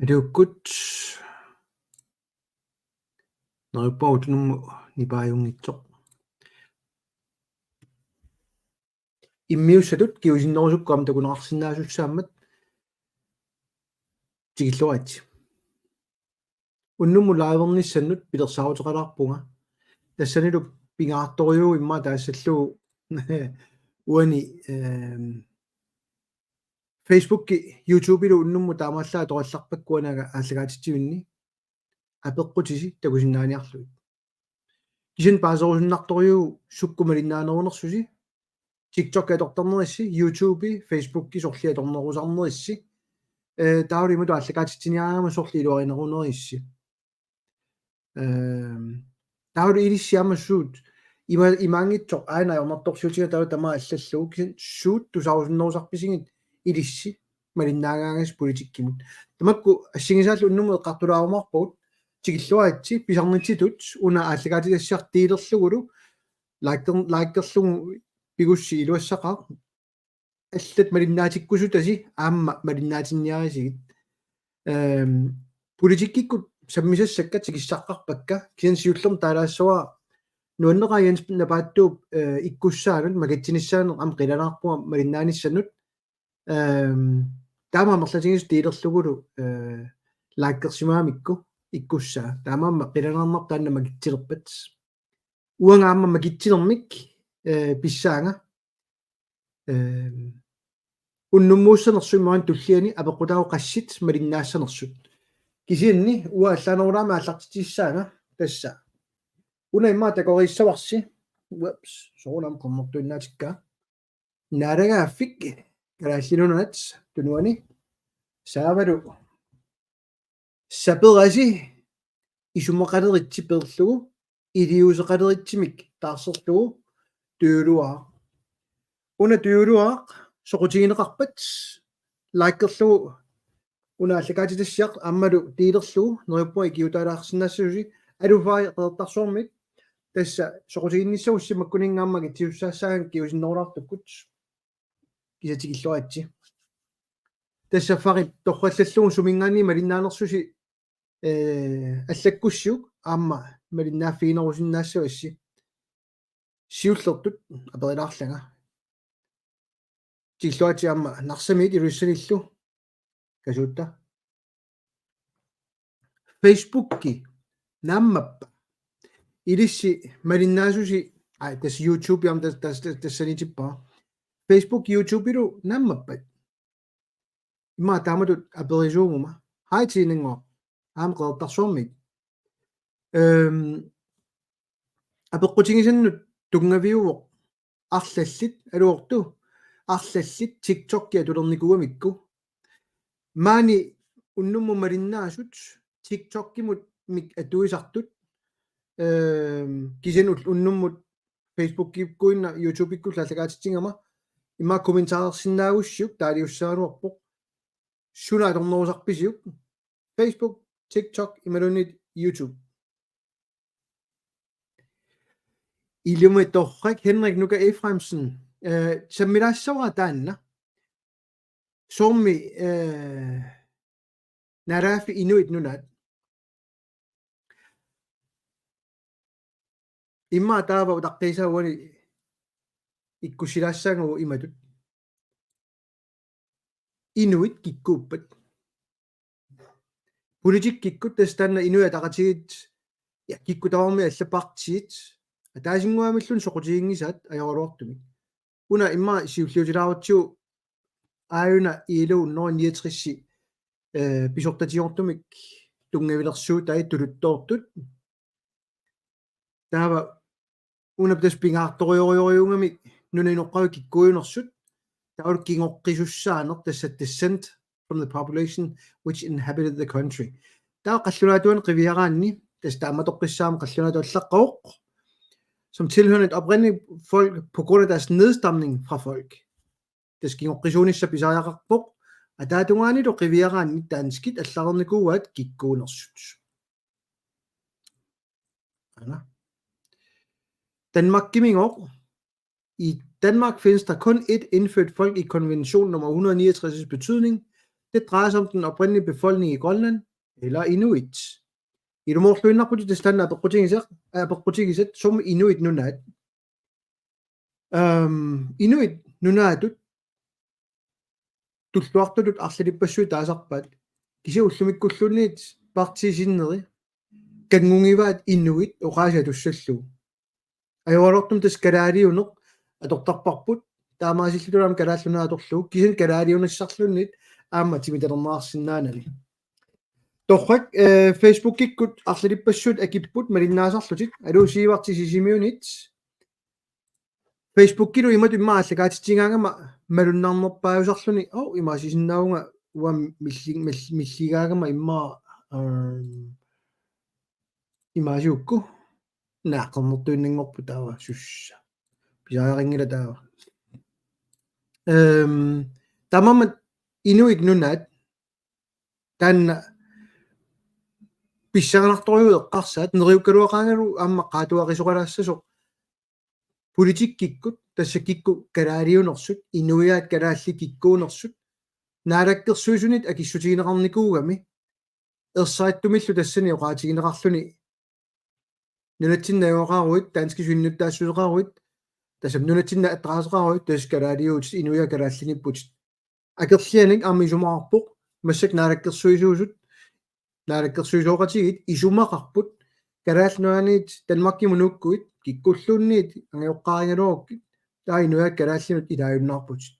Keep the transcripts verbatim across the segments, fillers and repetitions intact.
Aluukkut. Neriuppunga ullumi nipaajunngitsoq. Immiussatut kingusinnerusukkut aamma takuneqarsinnaasussaammat tikilluaritsi. Unnummut live-ernissannut pilersaaruteqalaarpunga. Tassanilu pingaartorujuuvoq immaqa taassallugu uani, ehm, Facebooki, YouTubelu unnummut taamaallaat atorallarpakka uani aallakaatitsivinni. Apeqqutisi takusinnaaniarlugit. Kisianni paaserusunnartorujuuvoq sukkut malinnaanerunersusi. TikTok atortarnerissi, YouTube, Facebooki sorliit atornerusarnerissi. Eh, taavalu imatut aallakaatitsiniaraangama sorliit iluarinerunerissi. Ehm, taavalu ilissi aamma suut ima-, imaanngitsoq aana ajornartorsiutiga taavalu tamaat allallugu kisianni suut tusarusunnerusarpisigit ilissi malinnaagaangassi politikkimut. Tamakku assigisaallu unnummut eqqartulaarumaarpagut, tikilluaritsi, pisarnitsitut una aallakaatitassiaq delerlugulu, liker-, likerlugu pigussi iluassaqaaq. Allat malinnaatikkusutasi aamma malinnaatinniarisigit. Ehm, politikkikkut sammisassakka tikissaqqaarpakka, kisianni siullermik taalaassavara nuanneqaaq Jens Napaattuup, eh, ikkussaanut, makitsinissaanut aamma qilanaarpunga malinnaanissannut. Ehm, taama amerlatigisut delerlugulu, eh, likersimagamikku ikkussaa. Taamaammat qilanaarnarpoq taanna makitsilerpat. Uanga aamma makitsilermik, eh, pissaanga. Ehm, unnummuussanersut imaluunniit tulliani apeqqutaavoq qassit malinnaassanersut. Kisianni uanga allaanerulaamik aallartitsissaanga tassa. Una immaqa takoriissavarsi. Ups, soorunami qernertuinnaatikkaa. Naalagaaffik Kalaallit Nunaat tunuani saavalu saperasi isumaqaleritsi peerlugu iliuuseqaleritsimik taarserlugu tujuuluaaq. Una tujuuluaaq soqutigineqarpat likerlugu una aallakaatitassiaq aammalu delerlugu neriuppunga ikiuutaalaarsinnaassasusi Alufai Qeqertarsuarmit tassa soqutiginnissagussi makkuninnga aamma akitsisussaassaanga kingusinnerulaartukkut. Kisianni tikilluaritsi. Tassa Farip torrallallugu suminngaanniit malinnaanersusi, eh, allakkussiuk aamma malinnaaffiginerusinnaassavassi. Siullertut aperilaarlanga. Tikilluaritsi aamma Narsamiit Ilulissanillu. Kasuutta. Facebooki naammappa? Ilissi malinnaasusi, ai, tassa YouTube aamma tas-, tas-, tas-, tassaniitippara. Facebook YouTubelu naammappat? Immaqa taamatut aperisuuguma. Hej Tiinannguaq. Aamma Qeqertarsuarmit. Ehm, apeqqutigisannut tunngaviuvoq arlallit, aluortu, arlallit TikTokki atulernikuugamikku. Maani unnummut malinnaasut TikTokimut mik atuisartut, ehm, kisianni ul-, unnummut Facebookikkuinna YouTubekkullu aallakaatitsigama immaqa kommentarersinnaagussiuk taaliussagaluarpoq. Suna atornerusarpisiuk? Facebook, TikTok, imaluunniit YouTube. Ilumut torrak. Henrik Nuka Efraimsen, eh, sammilaassavara taanna. Soormi, eh, naalagaaffik Inuit Nunaat. Immaqa taava utaqqiisaa uani ikkussilaassaanga uagut imatut. Inuit kikkuuppat? Politikkikkut tassa taanna Inuit Ataqatigiit, ja, kikkut tamarmik allat partiit ataasinnguamilluunniit soqutiginngisaat ajoraluartumik. Una immaqa siulliutilaarutsigu aajuna I L O hundrede niogtres, eh, pisortatigoortumik tunngavilersuutai tuluttoortut. Taava una tassa pingaartorujorujussuugami nunap inoqqaavi kikkuujunersut. Taavalu kingoqqisussaaneq tassa descent from the population which inhabited the country. Taava qallunaatuani qiviaraanni, tassa taamatoqqissaaq qallunaatut allaqqavoq, som tilhørende et oprindeligt folk på grund af deres nedstamning fra folk. Tassa kingoqqisuunissaq pisariaqarpoq, ataatungaanilu qiviaraanni danskit allareernikuuaat kikkuunersut. Aana. Danmarkimigooq. I Danmark findes der kun ét indfødt folk i konvention nummer hundrede niogtres betydning, Det drejer sig om den oprindelige befolkning i Grønland, eller inuit. Ilumoorluinnarputit tassa taanna apeqqutigisaq, apeqqutigisat sumi inuit nunaat. Øhm, inuit nunaatut tulluartutut arlalippassuit taasarpaat. Kisianni ullumikkulluunniit partiit sinneri kanngungivaat inuit oqaasii atussallugu. Ajoraluartumik tassa kalaaliuneq atortarparput, taamaasilluta aamma Kalaallit Nunaat atorlugu, kisianni kalaaliunissarluunniit aamma timitalerneqarsinnaanani. Torrak, eh, Facebookikkut arlalippassuit akipput malinnaasarlutit, aluu Siivarti Sisimiunit. Facebookilu imatut immaqa aallakaatitsigaangama malunnarnerpaajusarluni, oo, imaasisinnaavunga uanga milli-, mill-, milligaangama immaqa, øhm, imaasiukku, naaqernertuinnanngorpoq taava sussa. Pisariaqanngilaq taava. Øhm, taamaammat inuit nunaat taanna pissanganartorujuuvoq eqqarsaat, neriukkaluaqaangalu aamma qaatuarisoqalaassasoq politikkikkut, tassa kikkut kalaaliunersut, inuiaat kalaallit kikkuunersut, naalakkersuisunit akissutigineqarnikuugami, ersarittumillu tassani oqaatigineqarluni nunatsinni najugaqaruit, danskit sunniuteqaruit, tassami nunatsinni adresseqaruit, tassa kalaaliuvutit, inuiaat kalaallinipputit. Akerlianik aamma isumaqarpoq, massakkut naalakkersuisuusut, naalakkersuisooqatigiit isumaqarput, Kalaallit Nunaanniit Danmarkimut nuukkuit, kikkulluunniit angajoqqaarigaluarukkit, taava inuiaat kalaallinut ilaajunnaarputit.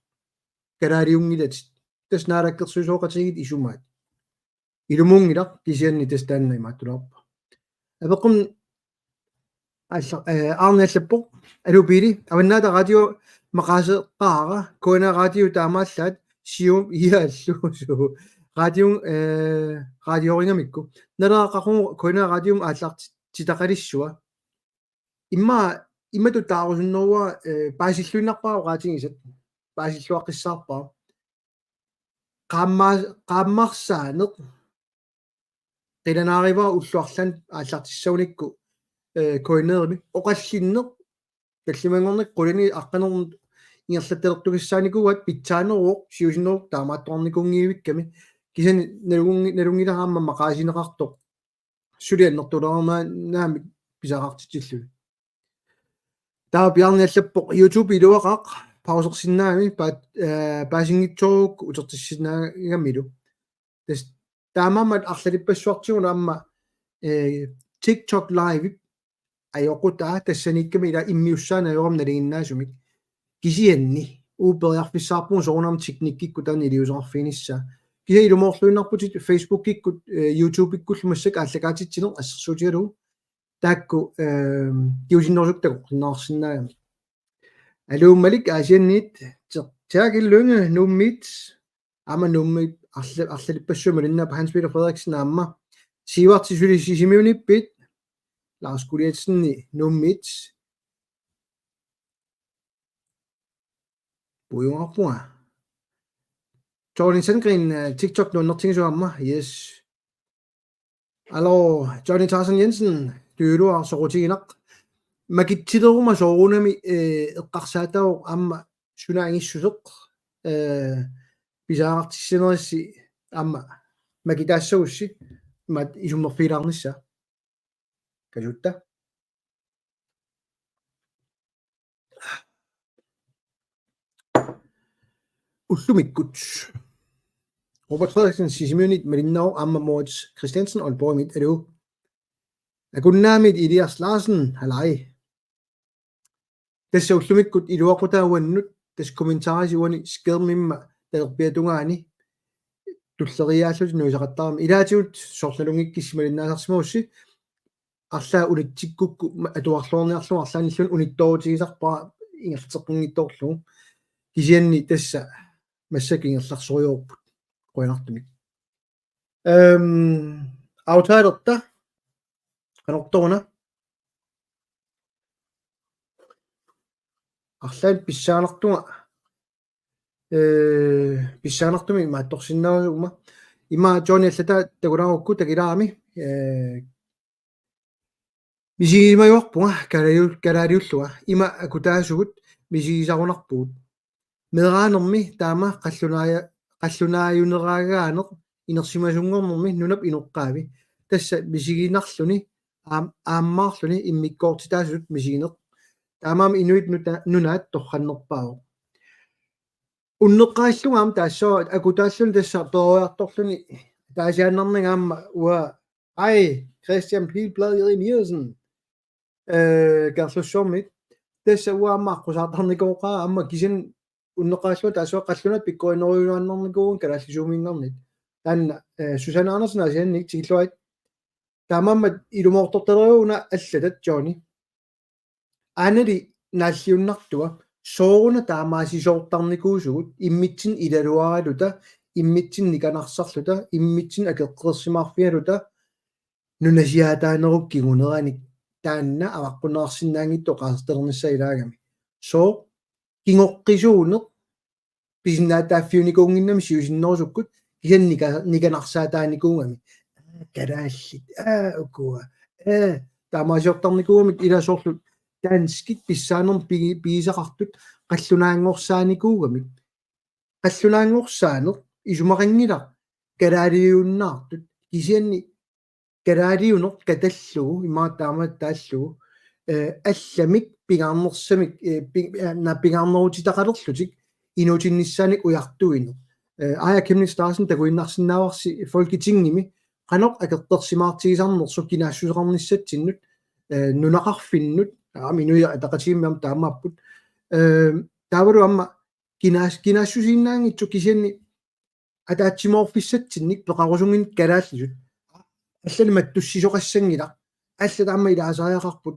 Kalaaliunngilatit. Tassa naalakkersuisooqatigiit isumaat. Ilumuunngilaq, kisianni tassa taanna imaattulaarpoq. Apeqqum alla-, eh, Aarne allappoq, aluu Pele, Avannaata Radio maqaaseqaara, K N R Radio taamaallaat, Siumup iaallu, suu, radio, eh, radiorigamikku. Naleraqaqugu K N R Radiomut aallartitaqalissua. Immaqa, imatut taarusunneruara, eh, paasilluinnarpara oqaatigisat, paasilluaqqissaarpara. Qaammaa-, qaammarsaaneq qilanaarivara ullut arlaanni aallartissagunikku, eh, K N R-imi. Oqallinneq tallimanngorneq qulani aqqaneq ingerlattalertugassaanikuugaat pitsaaneruvoq, siusinneruvoq taamaattoqarnikuunngivikkami. Kisianni nalugunngi-, nalunngilara aamma maqaasineqartoq suli annertulaaruma naamik pisaqartitsilluni. Taava Bjarne allappoq YouTube iluaqaaq pausersinnaagami pa-, eh, paasinngitsoorukku utertissinnaagamilu. Tassa taamaammat arlalippassuartigut aamma, eh, TikTok Live ajoqutaa tassaniikkami ila immiussaaneq ajorami nalinginnaasumik. Kisianni uagut periarfissaqarpugut soorunami teknikkikkut taanna iliuuseqarfiginissaa. Kisianni ilumoorluinnarputit Facebookikkut, eh, YouTubekkullu massakkut aallakaatitsineq assersuutigalugu. Taakku, eh, kingusinnerusukkut takoqqinneqarsinnaagami. Aluu Malik Aasianniit, Ter-, Terkel Lynge Nuummiit, aamma Nuummi arla-, arlalippassuit malinnaappoq, Hans Peter Frederiksen aamma. Siivarti suli Sisimiuniippiit, Lars Gulliatsen Nuummiit. Puiumaarpunga. Johnny Sandgren, eh, TikTok nuannertigisoq aamma. Yes. Aluu, Johnny Tarzan Jensen, Tuuluaq soqutiginaq. Makitsileruma soorunami, eh, eqqarsaataavoq aamma suna angissuseq, eh, pisariaqartissinerussi aamma makitaassagussi, imaat isummerfigilaarnissaa. Kajutta. Ullumikkut. Robert Frederiksen Sisimiunit malinnaavoq aamma Moritz Christiansen Aalborgimit, aluu. Akunnaamiit Elias Larsen, halaj. Tassa ullumikkut iluaqutaa uannut, tassa kommentarisi uani skærmimma talerpiata tungaani tulleriiaallutit nuisaqattaarami. Ilaatigut soorlu nalunngikkissi malinnaasarsimagussi, arlaat unitsikkukku ma-, atuarluarniarlugu arlaannilluunniit unittoorutigisarpara ingerlateqqinngitsoorlugu. Kisianni tassa massakkut ingerlasorujoorput. Qujanartumik. Øhm, aftaleqarta. Qanortoruna. Arlaat pissanganartunga. Eh, pissanganartumik imaattorsinnaaguma. Ima Johnny allataa takulaarukku takilaarami. Eh, misigisimajuarpunga kalaaliu-, kalaaliullunga. Ima akutaasugut misigisarunarpugut. Meeraanermi taama qallunaaja-, qallunaajuneraagaaneq inersimasunngornermi nunap inoqqaavi. Tassa misiginarluni, aam-, aammaarluni immikkoortitaasutut misigineq. Taamaammat inuit nuta-, nunaat torrannerpaavoq. Unneqqarillunga aamma taassuma akutaalluni tassa peroriartorluni ataasiaannarnanga aamma uanga, ai, Kristian Pilblad Jeremiassen, eh, Kangerlussuarmiit. Tassa uanga aamma aqqusaartarnikooqaara aamma kisianni unneqqarillunga taassuma qallunaatut pikkorinnerujuaannarnikuuvunga kalaallisuuminngarnit. Taanna, eh, Susanne Andersen aasiannik tikilluarit. Taamaammat ilumoortortaleruuna allatat Johnny. Aanali naalliunnartua sooruna taamaasisoortarnikuusugut immitsinnut ilaluaraluta, immitsinnut nikanarsarluta, immitsinnut akeqqersimaarfigaluta nunasiaataanerup kinguneranik taanna avaqqunneqarsinnaanngitsoq oqaasertalernissaa ilaagami. Sooq kingoqqisuuneq pisinnaatitaaffiunikuunnginnami siusinnerusukkut kisianni nika-, nikanarsaataanikuugami. Aa, kalaallit, aa, ukua, aa, taamaasiortarnikuugamik ila soorlu danskit pissaanermik pigi-, pigisaqartut qallunaanngorsaanikuugamik. Qallunaanngorsaaneq isumaqanngilaq kalaaliunnaartut kisianni kalaaliuneq katallugu, immaqa taama taallugu, eh, allamik pingaarnersamik, eh, pi-, eh, na-, pingaarnerutitaqalerlutik inuutinnissaannik ujartuineq. Eh, Aaja Chemnitz Larsen takuinnarsinnaavarsi Folketingimi qanoq akeqqersimaartigisarnersoq kinaassuseqarnissatsinnut, eh, nunaqarfinnut, aamma Inuit Ataqatigiimmik aamma taamaapput. Eh, taavalu aamma kinaas-, kinaassusiinnaanngitsoq kisianni ataatsimoorfissatsinnik peqarusunnginneq kalaallisut. Allanik mattussisoqassanngilaq. Allat aamma ilaasariaqarput.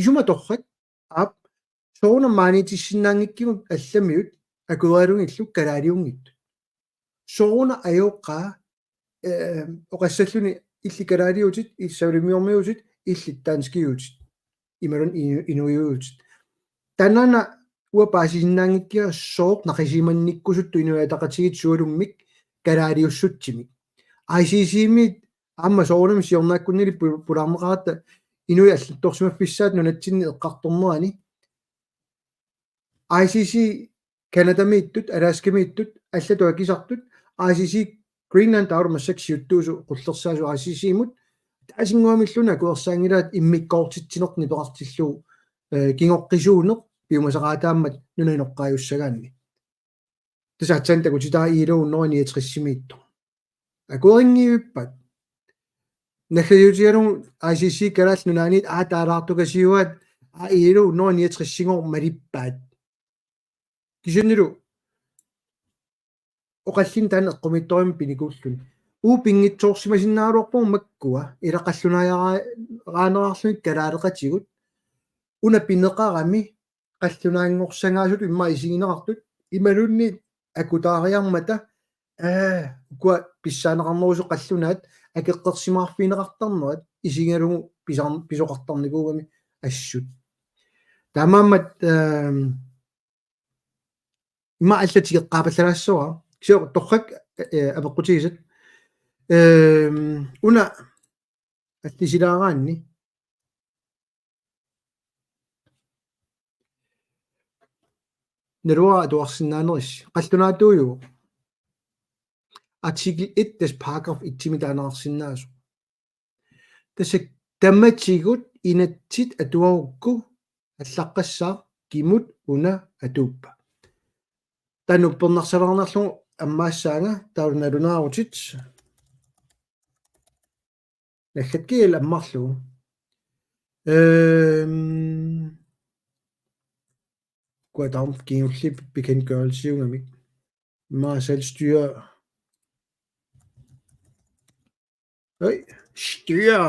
Isuma torrak, aap, soorunami maaniitissinnaanngikkigut allamiut akuerigalugillu kalaaliunngitsut. Sooruna ajoqaa, eh, oqassalluni illit kalaaliutit, illit savalimmiormiuutit, illit danskiuutit. Imaluunniit inu-, inuiuutit. Taannaana uanga paasisinnaanngikkiga sooq naqisimannikkusuttut Inuit Ataqatigiit sualummik kalaaliussutsimik. I C C-miit aamma soorunami siornaakkunnili pu-, pulaarneqaratta inuit allattorsimaffissaat nunatsinni eqqartornerani. I C C Canadamiittut, Alaskamiittut, allatut akisartut, I C C Greenland taava massakkut siuttuusoq qullersaasoq I C C-mut, ataasinnguamilluunniit akuersaanngilaat immikkoortitsinertut nipeqartillugu, eh, kingoqqisuuneq piumasaqaataammat nunap inoqqaajussagaanni. Tassa aatsaat takutitaa I L O hundrede niogtres-imiittoq. Akuerinngivippat. Naggasiutigalugu I C C Kalaallit Nunaanniit aa taalaartukasiuaat aa I L O hundrede niogtres-inngooq malippaat. Kisiannilu oqallinneq taanna eqqumiitsorujummik pinikuulluni. Uagut pinngitsoorsimasinnaagaluarpugut makkua ila qallunaajaraa-, raanerarlugit kalaaleqatigut. Una pineqarami qallunaanngorsagaasutut immaqa isigineqartut imaluunniit akutaariarmata, aa, ukua pissaaneqarnerusut qallunaat akeqqersimaarfigineqartarnerat isigalugu pisar-, pisoqartarnikuugami assut. Taamaammat, ehm, immaqa allat tikeqqaapallalaassavara. Kisianni torrak, eh, apeqqutigisat. Ehm, una allisilaaraanni. Naluara atuarsinnaanerissi. Qallunaatuujuvoq. Artikel et tassa paragraf et-imi taaneqarsinnaasoq. Tassa tamatigut inatsit atuarukku allaqqassaaq kimut una atuuppa. Taanna uppernarsalaarnerlugu ammaassaanga taava nalunaarutit. Naggatkiil ammarlugu. Ehm, kuatarm kingulli bekendtgørelsiugamik. Immaqa selvstyre. Oj, styre.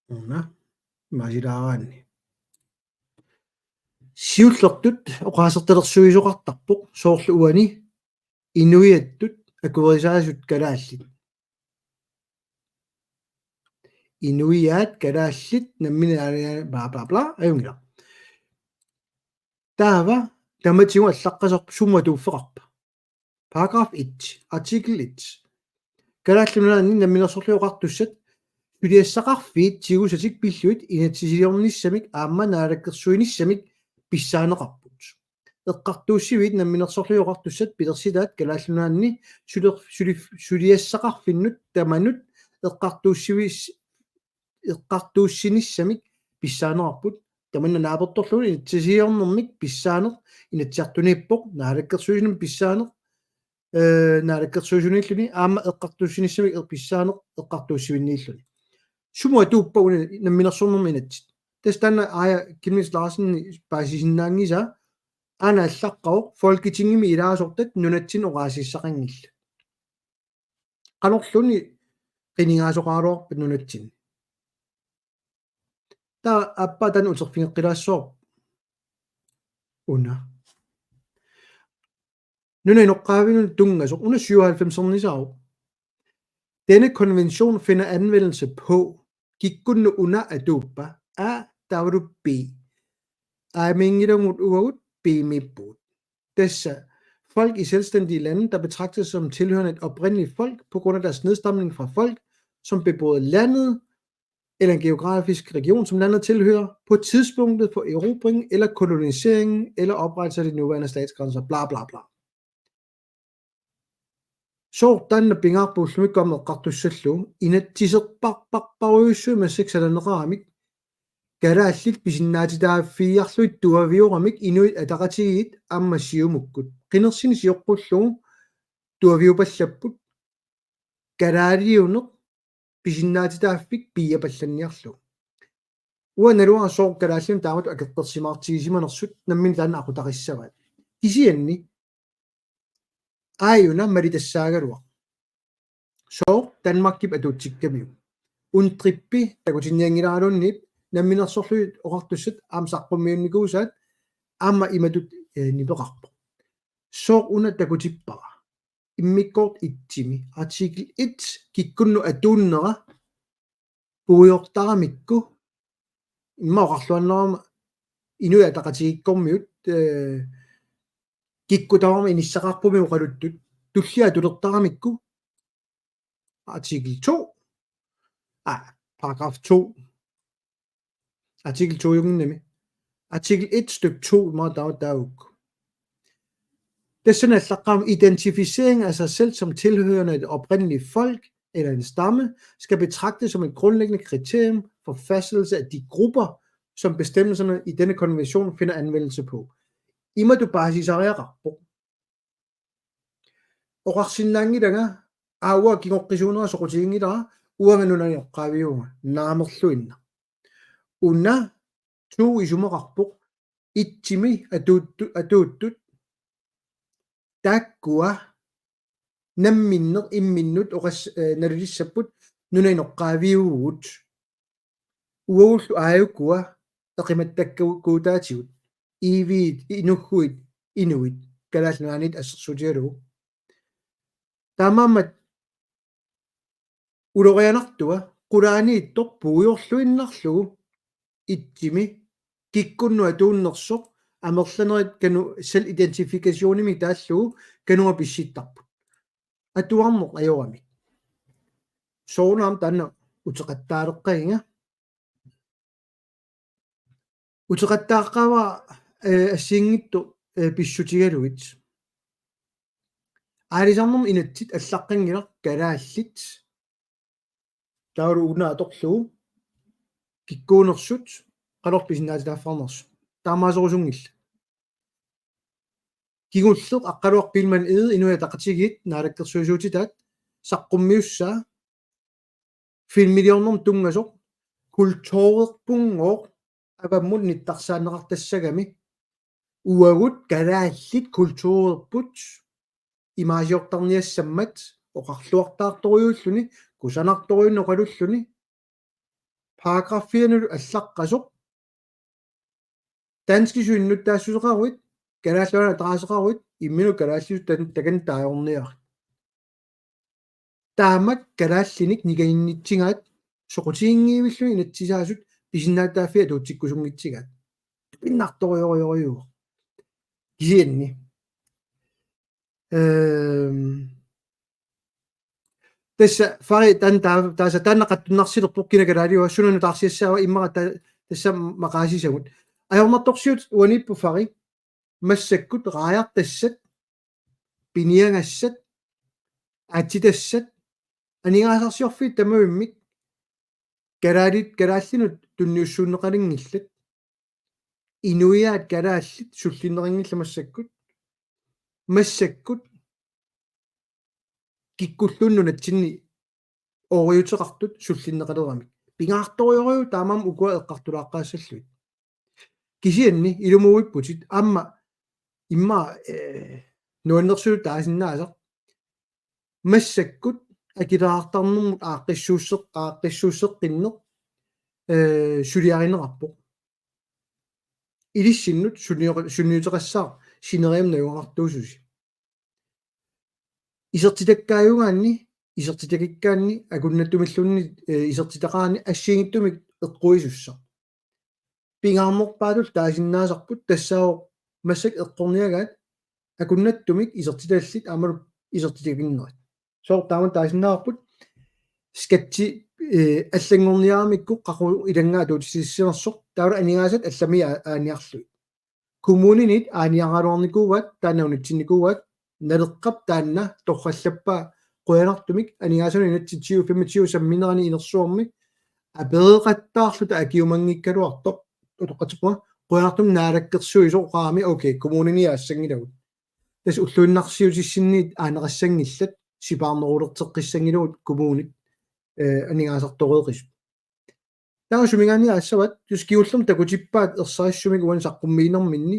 Una, masilaaraanni. Siullertut oqaasertalersuisoqartarpoq, soorlu uani inuiattut akuerisaasut kalaallit. Inuiaat kalaallit nammineq aalajangi bla bla bla, ajunngilaq. Taava tamatigut allaqqasarpoq sumut atuuffeqarpa. Paragraf et, artikel et. Kalaallit Nunaanni Namminersorlutik Oqartussat suliassaqarfiit tigusatik pillugit inatsisiliornissamik aamma naalakkersuinissamik pissaaneqarput. eqqartuussiviit namminersorlutik oqartussat pilersitaat Kalaallit Nunaanni suler-, suli-, suliassaqarfinnut tamanut eqqartuussivis-, eqqartuussinissamik pissaanerarput. Tamanna naapertorlugu inatsisiliornermik pissaaneq Inatsisartuniippoq, naalakkersuisunut pissaaneq, eh, naalakkersuisuniilluni aamma eqqartuussinissamik er-, pissaaneq eqqartuussivinniilluni. Sumut atuuppa una namminersornermi inatsit? Tassa taanna Aaja Chemnitz Larsen paasisinnaanngisaa, aana allaqqavoq Folketingimi ilaasortat nunatsinni oqaasissaqanngillat. Qanorluunniit qinigaasoqaraluarpat nunatsinni? Taava aappaa taanna uterfigeqqilaassavarput. Una. Nunap inoqqaavinut tunngasoq, una syvoghalvfemsernisaavoq. Denne konvention finder anvendelse på. Kikkunnut una atuuppa? A, taavalu B. A-miinngilagut uagut, B-miippugut. Tassa: Folk i selvstændige lande, der betragtes som tilhørende et oprindeligt folk på grund af deres nedstamning fra folk, som beboede landet, eller en geografisk region, som landet tilhører, på tidspunktet for erobringen eller koloniseringen eller oprettelse af de nuværende statsgrænser, bla bla bla. Sooq taanna pingaarpoq ullumikkut aamma eqqartussallugu, inatsiserparparparujussuit massakkut sananeqaramik, kalaallit pisinnaatitaaffigiarlugit tuavioramik Inuit Ataqatigiit aamma Siumukkut. Qinersineq sioqqullugu tuaviupallapput, kalaaliuneq pisinnaatitaaffik piiapallanniarlugu. Uanga naluara sooq kalaallinut taamatut akeqqersimaartigisimanersut, nammineq taanna aqutaqassavaat. Kisianni aajuna malitassaagaluaq. Sooq Danmarkip atuutsikkamiuk? UNDRIP-i takutinnianngilaraluunniit namminersorlutik oqartussat aamma saqqummiunnikuusaat aamma imatut, eh, nipeqarpoq. Sooq una takutippara? Immikkoortoq et-imi, artikel et, kikkunnut atuunnera puigortaramikku, immaqa oqarluaannarama Inuit Ataqatigiikkormiut, eh, kikkut tamarmik inissaqarpummi oqaluttut, tullia atulertaramikku, artikel to, ah, paragraf to. Artikel to-unnginnami. Artikel et stykke to, immaqa taava taakku. Tassani allaqqavoq: Identificering af sig selv som tilhørende et oprindeligt folk eller en stamme skal betragtes som et grundlæggende kriterium for fastsættelse af de grupper, som bestemmelserne i denne konvention finder anvendelse på. Imatut paasisariaqarpoq. Oqarsinnaanngilanga, aa, uanga kingoqqisuunera soqutiginngilara, uanga nunap inoqqaaviuvunga, naamerluinnaq. Una to isumaqarpoq, et-imi atuuttu-, atuuttut, taakkua namminneq imminnut oqas-, eh, nalilissapput nunap inoqqaaviuvugut. Uagullu aajukua eqimattakkuutaatigut, iiviit, inughuit, inuit, Kalaallit Nunaanniit assersuutigalugu. Taamaammat ulorianartua qulaaniittoq puigorluinnarlugu, et-imi kikkunnut atuunnersoq, amerlanerit kanu-, self-identifikationimik taallugu kanunga pissittarput. Atuarneq ajoramik. Soorunami taanna uteqattaaleqqaginga. Uteqattaaqqaavara, eh, assigiinngitsut, eh, pissutigalugit. Aalisarnermut inatsit allaqqanngilaq kalaallit. Taavalu una atorlugu kikkuunersut, qanoq pisinnaatitaaffiginersut. Taamaasorusunngillat. Kingulleq Aqqaluaq Biilmann Egede, Inuit Ataqatigiit, naalakkersuisuutitaat, saqqummiussaa filmiliornermut tunngasoq: Kulturerpunngooq avammut nittarsaanneqartassagami. Uagut kalaallit kulturerput imaasiortarniassammat oqarluartaartorujuulluni, kusanartorujuunneq oqalulluni. Paragraf fire-nut allaqqasoq: Danskisut innuttaassuseqaruit, Kalaallit Nunaanni ataaseqaruit, imminut kalaallisut tan-, takanna taagorniarit. Taamak kalaallinik nikanginnitsigaat soqutiginngivilluni inatsisaasut pisinnaatitaaffii atuutsikkusunngitsigaat. Tupinnartorujorujorujuuvoq. Kisianni. Ehm, tassa Fari taanna taa-, taasa taanna qattunnarsilerpoq, kina kalaaliua, suna nutaarsiassaava, immaqa ta-, tassa maqaasisagut. Ajornartorsiut uaniippoq Fari. massakkut raajartassat, piniagassat, aatsitassat, aningaasarsiorfiit tamavimmik kalaallit, kalaallinut tunniussuunneqalinngillat, inuiaat kalaallit sullinneqanngillat massakkut, massakkut kikkulluunniit nunatsinni ooriuteqartut sullinneqaleramik. Pingaartorujorujuuvoq taamaammat ukua eqqartulaaqqaassallugit. Kisianni ilumuuipputit aamma immaqa, eh, nuannersuut taasinnaasaq massakkut akileraartarnermut aaqqissuusseq-, aaqqissuusseqqinneq, eh, suliarineqarpoq. Ilissinnut sunniu-, sunniuteqassaaq sineriammi najugaqartuususi. Isertitakkaajugaanni, isertitakikkaanni, akunnattumilluunniit, eh, isertitaqaraanni assigiinngitsumik eqquisussaq. Pingaarnerpaatut taasinnaasarput tassaavoq massakkut eqqorniagaat akunnattumik isertitallit aammalu isertitakinnerit. Sooq taama taasinnaavarput? Skatti, eh, allanngorniaramikku qaqugu ilanngaa atuutissinnersoq taavalu aningaasat allamik aa-, aaniarlugit. Kommuninit aaniaraluarnikuuaat, taanna unitsinnikuuaat, Naleqqap taanna torrallappaa qujanartumik aningaasanut inatsit tyve femogtyve samminerani inersuarmi apereqattaarluta akiumanngikkaluartoq utoqqatserpunga qujanartumik naalakkersuisoq oqarami, okay, kommunini aassanngilagut. Tassa ulluinnarsiutissinniit aaneqassanngillat, sipaarnerulerteqqissanngilagut kommunit, eh, aningaasartoreeqisut. Taava suminngaanniit aassavaat, tassa kingullermik takutippaat ersarissumik uani saqqummiinerminni,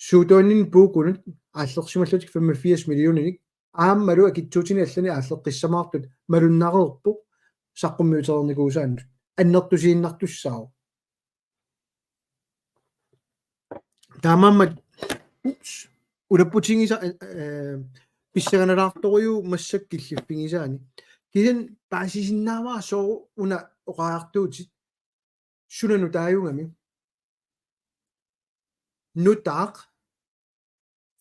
suutuanninni puukunut aallersimallutik femogfirs millioninik, aammalu akitsuutini allani aalleqqissamaartut malunnareerpoq saqqummiutereernikuusaannut. Annertusiinnartussaavoq. Taamaammat, ups, ulapputigisaq, eh, eh, pissanganalaartorujuuvoq massakkut killiffigisaani. Kisianni paasisinnaavara sooq una oqariartuutit suna nutaajugami. Nutaaq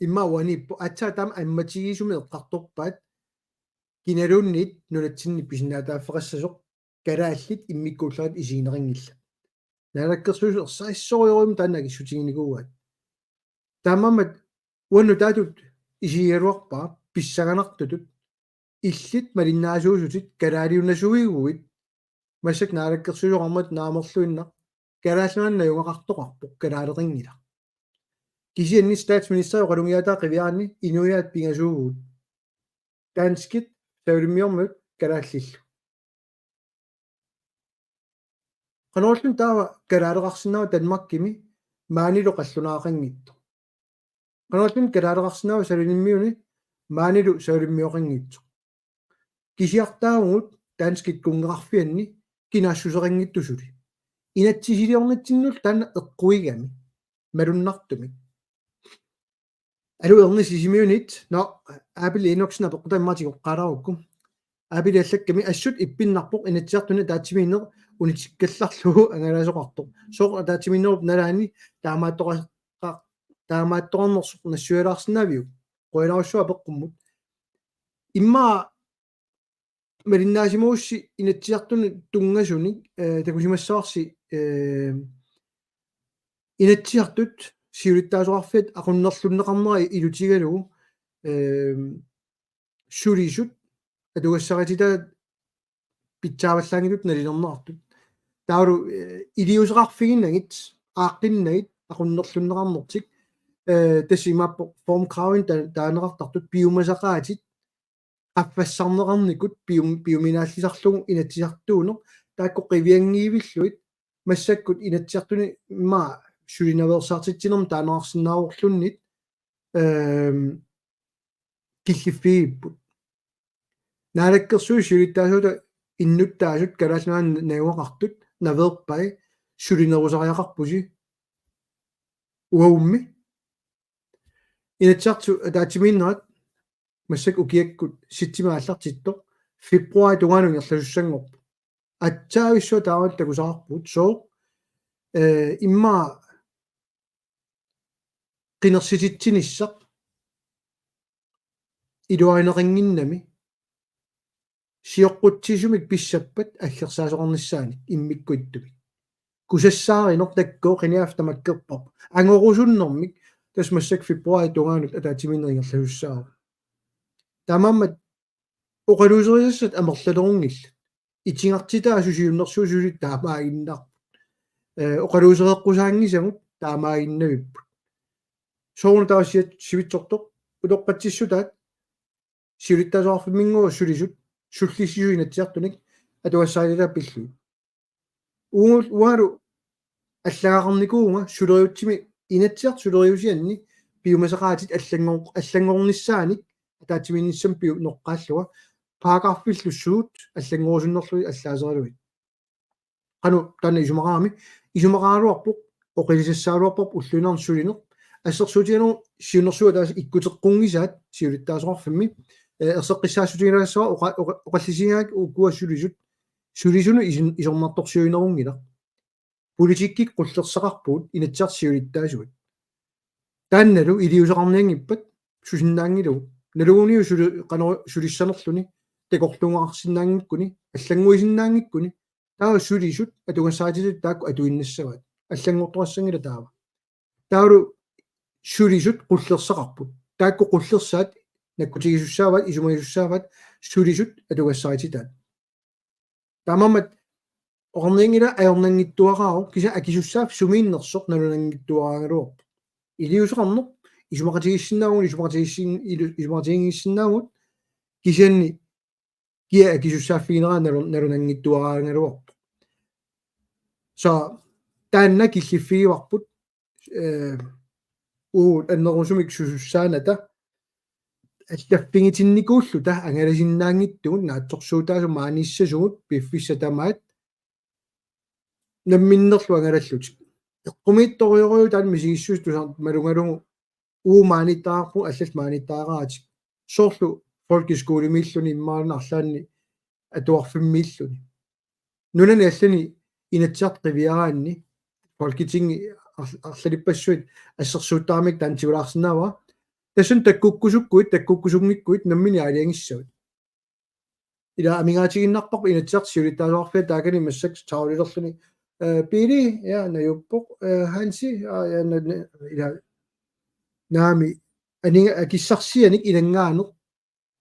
immaqa uaniippoq, aatsaat taama ammatigisumik eqqartorpaat kinaluunniit nunatsinni pisinnaatitaaffeqassasoq, kalaallit immikkuullarit isigineqanngillat. Naalakkersuisut ersarissorujussuarmik taanna akissutiginikuuaat. Taamaammat uannut taatut isigigaluarpara pissanganartutut, illit malinnaasuusutit kalaaliunasuiguit, massakkut naalakkersuisoqarmat naamerluinnaq, Kalaallit Nunaanni najugaqartoqarpoq, kalaaleqanngilaq. Kisianni statsministeri oqalugiaataa qiviaraanni inuiaat pingasuuvugut. Danskit savalimmiormiut kalaallillu. Qanorluunniit taava kalaaleqarsinnaava Danmarkimi maanilu qallunaaqanngitsoq? Qanorluunniit kalaaleqarsinnaava Savalimmiuni maanilu savalimmioqanngitsoq? Kisiartaavugut danskit kunngeqarfianni kinaassuseqanngitsoq suli. Inatsisiliornitsinnullu taanna eqquigami malunnartumik. Aluu, Erni Sisimiunit. Nå, Abel Enoksen apeqqutaa immaqa tigoqqaalaarukku. Abel allakkami: assut ippinnarpoq Inatsisartuni ataatsimiinneq unitikkallarlugu angalaasoqartoq. Sooq ataatsimiinnerup nalaani taamaattoqa-, qa-, taamaattoqarnersoq nassuialaarsinnaaviuk? Qujanarsuaq apeqqummut. Immaqa malinnaasimagussi Inatsisartuni tunngasunik, eh, takusimassavarsi, eh, Inatsisartut siulittaasoqarfiat aqunnerlunneqarnera ilutigalugu, eh, sulisut atugassarititaat pitsaavallaanngitsut nalilerneqartut. Taavalu, eh, iliuuseqarfiginagit, aaqqinnagit aqunnerlunneqarnertik, eh, tassa imaappoq formkravinik ta-, taaneqartartut piumasaqaatit, qaffassarneqarnikut pium-, piuminaallisarlugu Inatsisartuuneq, taakku qivianngivillugit massakkut Inatsisartuni immaqa sulinaveersaartitsinermik taaneqarsinnaavorluunniit, ehm, killiffigipput. Naalakkersuisut siulittaasuata innuttaasut Kalaallit Nunaanni najugaqartut naveerpai: sulinerusariaqarpusi uagummi? Inatsisartut ataatsimiinnerat massakkut ukiakkut septembarip aallartittoq februarip tungaanut ingerlasussanngorpoq. Aatsaavissuaq taamaattut takusaqarpugut, sooq, eh, immaqa qinersititsinissaq iluarineqannginnami sioqqutsisumik pissappat aggersaasoqarnissaanik immikkuittumik. Kusassaarineq takkua qinigaaffiit tamakkerparput. Angorusunnermik Tassa massakkut februaarip tungaanut ataatsimiinneq ingerlasussaavoq. Taamaammat oqaluuserisassat amerlalerunngillat. Itigartitaa susiunnersuusulit taamaaginnarput. Eh, oqaluusereqqusaanngisagut taamaaginnavipput. Soorlu taava siat-, sivitsortoq utoqqatsissutaat siulittaasoqarfimminnguit sulisut sullissisut Inatsisartunik atugassarititaat pillugit. Uagut, uangalu allagaqarnikuuvunga suleriutsimi Inatsisartut suleriusianni piumasaqaatit allanngor-, allanngornissaanik ataatsimiinnissamut piumaneqaallunga paragraffillu suut allanngorusunnerlugit allaaseralugit. Qanoq taanna isumaqarami, isumaqaraluarpoq, oqilisassagaluarparput ulluinnarni sulineq, assersuutigalugu siunnersuut ataaseq ikkuteqqunngisaat siulittaasoqarfimmi, eh, erseqqissaassutigilaassavat oqa-, oqa-, oqallisigigaangakkit ukua sulisut, sulisunut isin-, isornartorsiuinerunngilaq. Politikkikkut qullersaqarpugut Inatsisartut siulittaasuat. Taannalu iliuuseqarnianngippat susinnaanngilagut. Naluguniuk suli-, qanoq sulissanerluni, takorluugaqarsinnaanngikkuni, allannguisinnaanngikkuni, taava sulisut atugassarititaat taakku atuinnassavaat. Allanngortoqassanngilaq taava. Taavalu sulisut qullersaqarput. Taakku qullersaat nakkutigisussaavaat, isumagisussaavat, sulisut atugassarititaat. Taamaammat oqarnianngilaq ajornanngitsuaraaruq, kisianni akisussaaffik sumiinnersoq nalunanngitsuaraagaluarpoq. Iliuuseqarneq, isumaqatigiissinnaavugut, isumaqatigiissin-, ilu-, isumaqatigiissinnaavugut, kisianni kia akisussaaffigineraat nalu-, nalunanngitsuaraagaluarpoq. Så taanna killiffigivarput, eh, uagut annerusumik susussaanata allaffigitinnikuulluta angalasinnaanngitsugut naatsorsuutaasut maaniissasugut piffissaq tamaat namminnerlu angalallutik. Eqqumiitsorujussuuvoq taanna misigissuseq tusarneq malugalugu uagut maaniittariaqarpugut allallu maaniittariaqaratik. Soorlu folkeskolemiilluni imaluunniit arlaanni atuarfimmiilluni. Nunani allani Inatsisartut qiviaraanni Folketingi ar-, arlalippassuit assersuuttaramik taanna tigulaarsinnaavara. Tassani takkukkusukkuit, takkukkusunngikkuit nammineq aalajangissavat. Ila amigaatigiinnarparput Inatsisartut siulittaasoqarfiat taakani massakkut taulilerluni. Eh, Pele, ja, najuppoq, eh, Hansi, ja, ja, na-, na-, ila naami aninga-, akissarsianik ilanngaaneq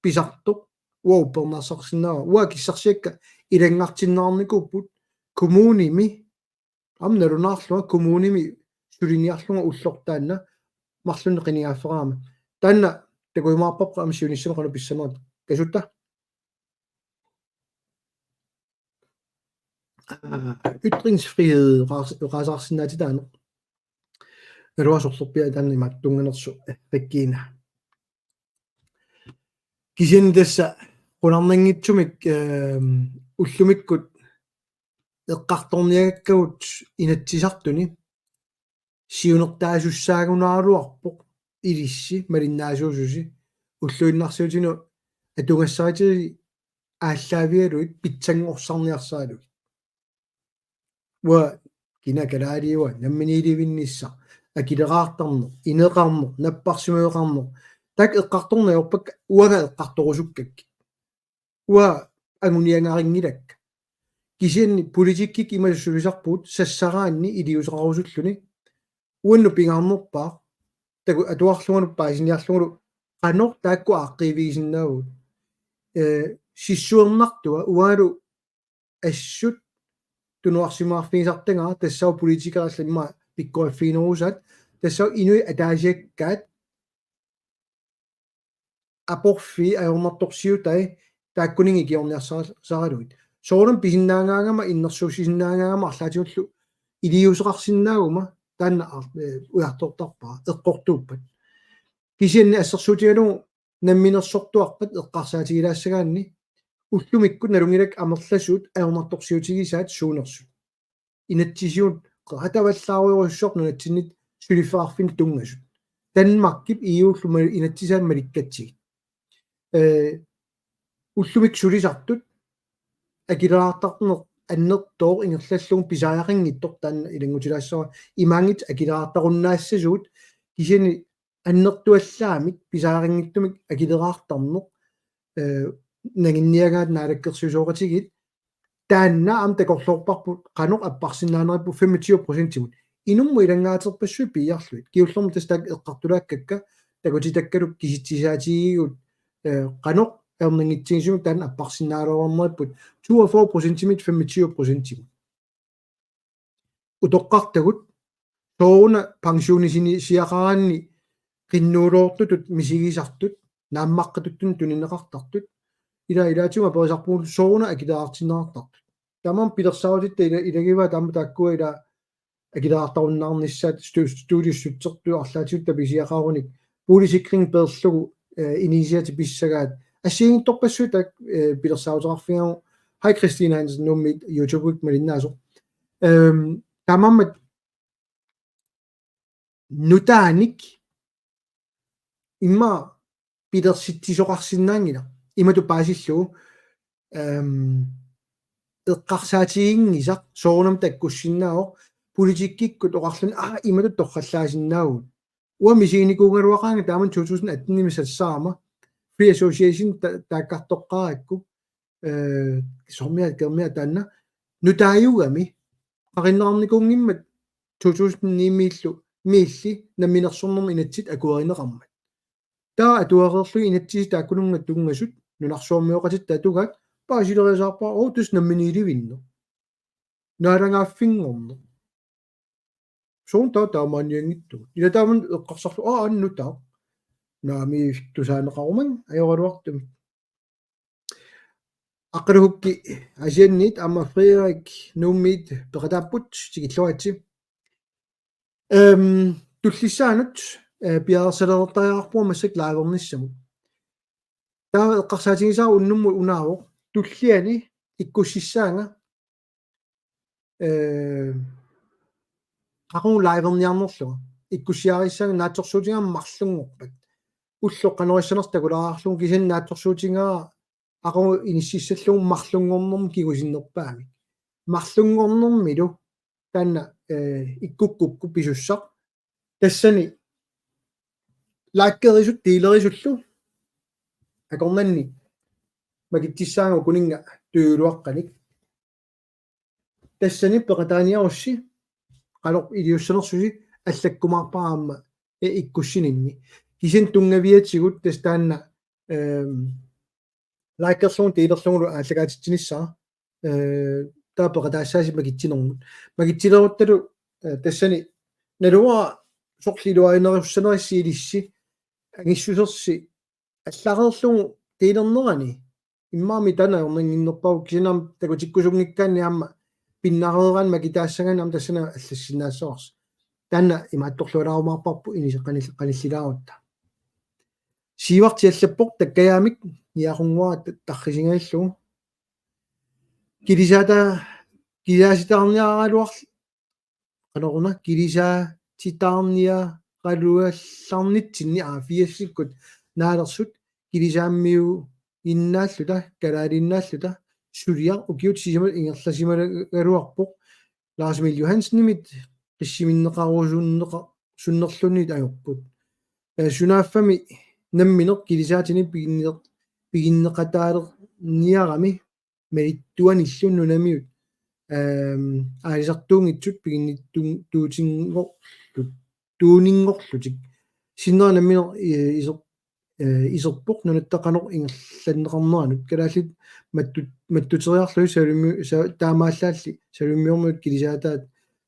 pisartoq uanga uppernarsarsinnaavara. Uanga akissarsiakka ilanngartinneqarnikuupput kommunimi, aamma nalunaarlunga kommunimi suliniarlunga ulloq taanna marlunnik qinigaaffeqarama. Taanna takujumaarparput aamma siunissami qanoq pissanera. Kasuta. Aa, ytringsfrihed oqaas-, oqaaseqarsinnaatitaaneq. Naluara sorlerpiaq taanna imaattunnganersoq, eh, Regina. Kisianni tassa qularnanngitsumik, ehm, ullumikkut eqqartorniagakkagut Inatsisartuni siunertaasussaagaluarpoq ilissi malinnaasuususi ulluinnarsiutinut atugassaritili aallaavigalugit pitsanngorsarniarsaralugit. Uanga kina kalaaliua namminiilivinnissaq, akileraartarneq, ineqarneq, napparsimaveqarneq, taakku eqqartorneq ajorpakka uanga eqqartorusukkakkit. Uanga anguniagarinngilakkit. Kisianni politikkikkut imaassulisarpugut sassaraanni iliuuseqarusulluni. Uannut pingaarnerpaaq taku atuarlungalu paasiniarlungalu qanoq taakku aaqqiivigisinnaavugut. Eh, sissuernartua uangalu assut tunuarsimaarfigisartagara tassaavoq politikerit allat immaqa pikkoriffiginerusaat, tassaavoq inuit ataasiakkaat aporfii ajornartorsiutai taakkuninnga ikiorniarsaralugit. Soorunami pisinnaagaangama innersuussisinnaagaangama arlaatigullu iliuuseqarsinnaaguma taanna ar-, eh, ujartortarpara, eqqortuuppat. Kisianni assersuutigalugu namminersortuarpat eqqarsaatigilaassagaanni ullumikkut nalunngilakka amerlasuut ajornartorsiutigisaat suunersut. Inatsisigut qeqatavallaarujorujussuaq nunatsinnit suliffeqarfinnut tunngasut. Danmarkip E U-llu ma-, inatsisaat malikkatsigit. Eh, ullumikkut sulisartut akileraartarneq annertooq ingerlallugu pisariaqanngitsoq taanna ilanngutilaassavara, imaanngitsoq akileraartarunnaassasugut kisianni annertuallaamik pisariaqanngitsumik akileraartarneq, eh, nanginniagaat naalakkersuisooqatigiit taanna aamma takorloorparput qanoq apparsinnaaneripput femogtyve procentimut. inummut ilanngaaterpassuit piiarlugit. Kingullermik tassa taakku eqqartulaakkakka takutitakkalu kisitsisaatigigigut, eh, qanoq ajornanngitsigisumik taanna apparsinnaalernerput toogfyrre procentimit femogtyve procentimut. Utoqqartagut sooruna pensionisinisiaqaraanni qinnuuloortutut misigisartut, naammaqqatuttunut tunineqartartut, ila ilaatigut aperisarpugut sooruna akileraartinneqartartut. Tamanna pilersaarutitta ila-, ilagivaat aamma taakkua ila akileraartarunnaarnissaat stu-, studiussutsertut arlaatigut tapisiaqarunik boligsikring peerlugu, eh, initiativ pissagaat assigiinngitsorpassuit taakku, eh, pilersaaruteqarfigaarput. Hej Christine Hansen, Nuummiit YouTube-ikkut malinnaasoq. Ehm, taamaammat nutaanik immaqa pilersitsisoqarsinnaanngilaq. Imatut paasillugu, ehm, eqqarsaatiginngisaq soorunami takkussinnaavoq politikkikkut oqarluni, aa, imatut torrallaasinnaavugut. Uanga misiginikuugaluaqaanga taamani to tusind atten-imi sassarama Free Association ta-, taakkartoqqaarakku, eh, soormiaat kermiaat taanna nutaajugami qarinneqarnikuunngimmat to tusind ni-miillu miilli namminersornermut inatsit akuerineqarmat. Taava atuareerlugit inatsisit taakkununnga tunngasut nunarsuarmioqatitta atugaat paasileriasaarpara, oo, tassa namminiilivinneq. Naalagaaffinngorneq. Soorlu taava taamaannianngitsugut. Ila taamani eqqarsarlugu, aa, aana nutaaq. Naamik tusaaneqarumanga ajoraluartumik. Aqqaluhukki Aasianniit aamma Frederik Nuummiit peqataapput, tikilluaritsi. Ehm, tullissaanut, eh, piareersalereertariaqarpunga massakkut livernissamut. Taava eqqarsaatigisara unnummut unaavoq, tulliani ikkussissaanga, eh, qaqugu liverniarnerlunga. Ikkussiarissaanga naatsorsuutigaara marlunngorpat. Ulloq qanoq issanersoq takulaarlugu, kisianni naatsorsuutigaara aqagu inississallugu marlunngornermik kingusinnerpaamik. Marlunngornermilu taanna, eh, ikkukkukku pisussaq. Tassani likerisut deelerisullu akornanni makitsissaanga ukuninnga tujuluaqqanik. Tassani peqataaniarussi qanoq iliussanersusi allakkumaarpara aamma, eh, ikkussininni. Kisianni tunngaviatigut tassa taanna, ehm, likerlugu deelerlugulu aallakaatitsinissara, eh, taava peqataassaasi makitsinermut. Makitsileruttalu, eh, tassani naluara soorlu iluarinerussanerissi ilissi angissusersi allareerlugu deelernerani. Immaqa taanna ajornannginnerpaavoq, kisianni aamma takutikkusunngikkaanni aamma pinnareeraanni makitaassagaanni aamma tassani allassinnaassavarsi. Taanna imaattorlualaarumaarparput inise qanil-, qanillilaarutta. Siuarti allappoq takkajaamik niaqunngua ta-, tarrisigallugu. Kilisaata-, kilisaatitaarniaraluarl-, qanoruna, kilisaatitaarniaraluallarnitsinni, aa, firsikkut naalersut kilisaammiuinnaalluta, kalaaliinnaalluta, suliaq ukiut sisamat ingerlasimagaluarpoq, Lars Emil Johansenimit qissiminneqarusunneqa-, sunnerluniit ajorput. Eh, sunaaffami nammineq kilisaatinik piginneq-, piginneqataalerniarami malittuanillu nunamiut, ehm, aalisartuunngitsut piginnittuutinngorlu-, tuuninngorlutik. Sinnera nammineq, eh, iser-, eh, iserpoq nunatta qanoq ingerlanneqarneranut. Kalaallit mattu-, mattuteriarlugit Salumi-, sa-, taamaallaalli Salummiormiut kilisaataat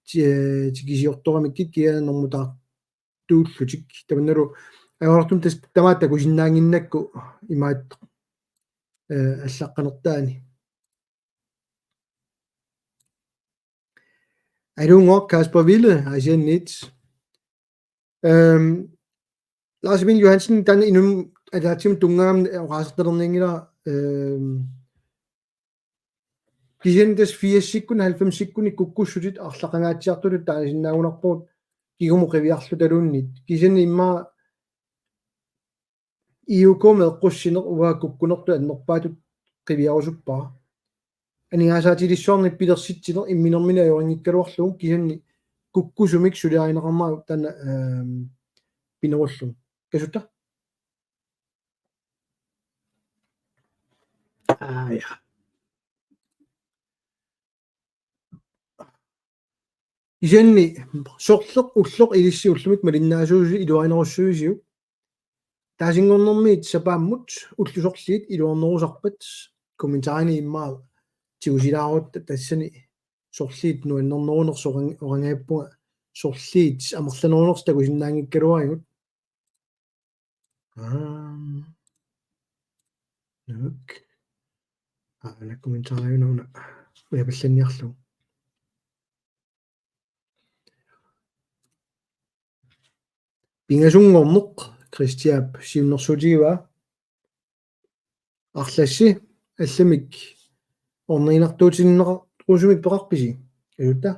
ti-, eh, tikisiortoramikkit kilianermutaartuullutik. Tamannalu ajornartumik tassa tamaat takusinnaannginnakku imaattoq, eh, allaqqanertaani. Aluunnguaq Kasper Ville, Aasianniit. Ehm, Lars Emil Johansen, taanna Inummut Ataqatigiimmut tunngavimmik oqaasertalernianngilara, ehm, kisianni tassa firsikkut, halvfemsikkut kukkussutit arlaqangaatsiartutut taanisinnaagunarpugut kingumut qiviarlutaluunniit. Kisianni immaqa I O K-mi eqqussineq uanga kukkunertut annerpaatut qiviarusuppara. Aningaasaatilissuarnik pilersitsineq imminermini ajunngikkaluarlugu kisianni kukkusumik suliarineqarnera taanna, ehm, pinerullugu. Kasutta? Aa, ja. Kisianni sorleq ulloq ilissi ullumi malinnaasuusi iluarinerussavisiuk. Taasinngornermiit sapaammut ullut sorliit iluarnerusarpat kommentarini immaqa tigusilaarutta tassani sorliit nuannernerunersoq oqan-, oqanngippunga sorliit amerlanerunersoq takusinnaanngikkaluarigut. Aam. Nuuk. Aa, una kommentaariuna una. Ujapallanniarlugu. Pingasunngorneq, Kristiap siunnersuutigivaa. Arlassi, allamik orniginartuutinneqarusumik peqarpisi? Ajutta.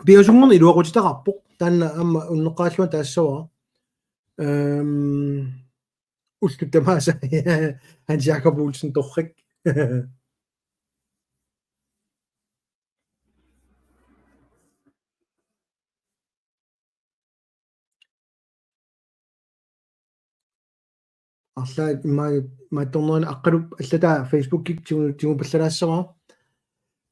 Pingasunngorneq iluaqutitaqarpoq, taanna aamma unneqqarillunga taassavara. Ehm, ullut tamaasa Hans Jakob Olsen torrak. Arlaat immaqa maattornerani aqqalu allataa Facebookikkut tigu-, tigupallalaassavara.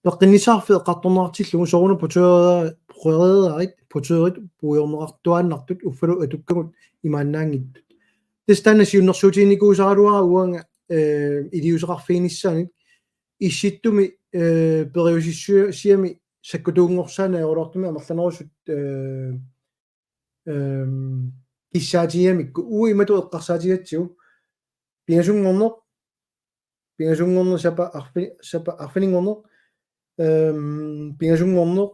Peqqinnissaqarfik eqqartorneqartillugu sooruna portøreerit, portøreerit puigorneqartuaannartut uffalu atukkagut imaannaanngitsut. Tassa taanna siunnersuutiginikuusaraluara uanga, eh, iliuuseqarfiginissaannik Issittumi, eh, periusissiami sakkutuunngorsaaneq ajoraluartumik amerlanerusut, eh, ehm, kissaatigigamikku uagut imatut eqqarsaatigatsigu: pingasunngorneq, pingasunngorneq sapa arfi-, sapa arfininngorneq, ehm, pingasunngorneq,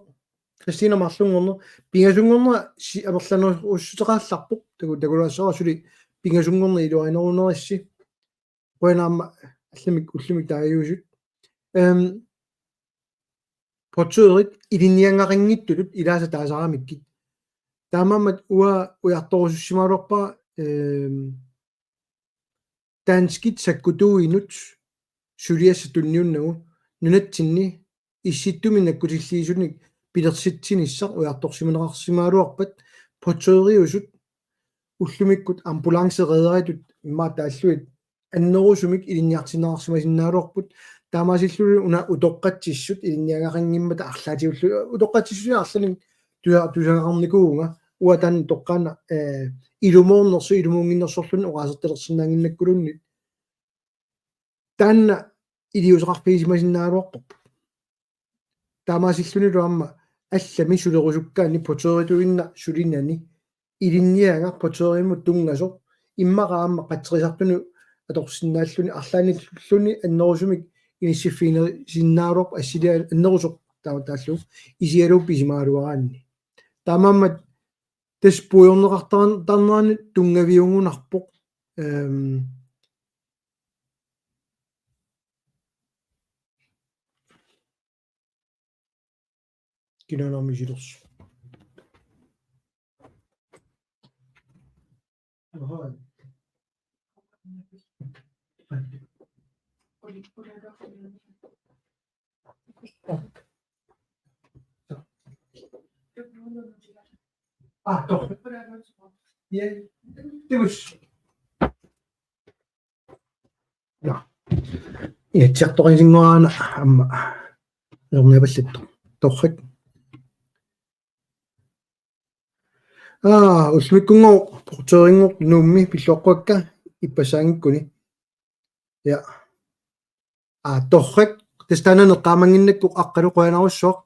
Kristina marlunngorneq, pingasunngorneq si-, amerlanerussuteqarallarpoq, taku-, takulaassavara suli pingasunngorneq iluarinerunerissi. Qujanaq aamma allamik ullumi taaguusut. Ehm, portørit ilinniagaqanngitsutut ilaasa taasaramikkit. Taamaammat uanga ujartorusussimagaluarpara, ehm, danskit sakkutuuinut suliassat tunniunnagu nunatsinni Issittumi nakkutilliisunik pilersitsinissaq ujartorsimaneqarsimagaluarpat portøriusut ullumikkut ambulanceredderitut immaqa taallugit annerusumik ilinniartinneqarsimasinnaagaluarput, taamaasilluni una utoqqatsissut ilinniagaqanngimmata arlaatigullu utoqqatsissusia arlaannik tusa-, tusagaqarnikuuvunga uanga taanna toqqaannaq, eh, ilumoornersoq ilumuunnginnersorluni oqaasertalersinnaannginnakkuluunniit. Taanna iliuuseqarfigisimasinnaagaluarparput. Taamaasillunilu aamma allami sulerusukkaanni portørituinnaq sulinani ilinniagaq portørimut tunngasoq immaqa aamma qatserisartunut atorsinnaalluni arlaannilluni annerusumik inissiffigisinnaagaluarpoq assiliaq annerusoq taava taallugu isigalugu pisimagaluaraanni. Taamaammat tassa puigorneqartarnerani tunngaviugunarpoq. Ehm, kinaana misilersoq. Ah, torrak. Ja. Tigus. Ja. Ja, tiartoqisinnguaana aamma. Erniapallattoq. Torrak. Aa, ullumikkut portørinngortoq Nuummi pilluaqquakka ippassaanngikkuni. Ja. Aa, torrak, tassa taanna eqqaamannginnakku aqqalu qujanarsuaq.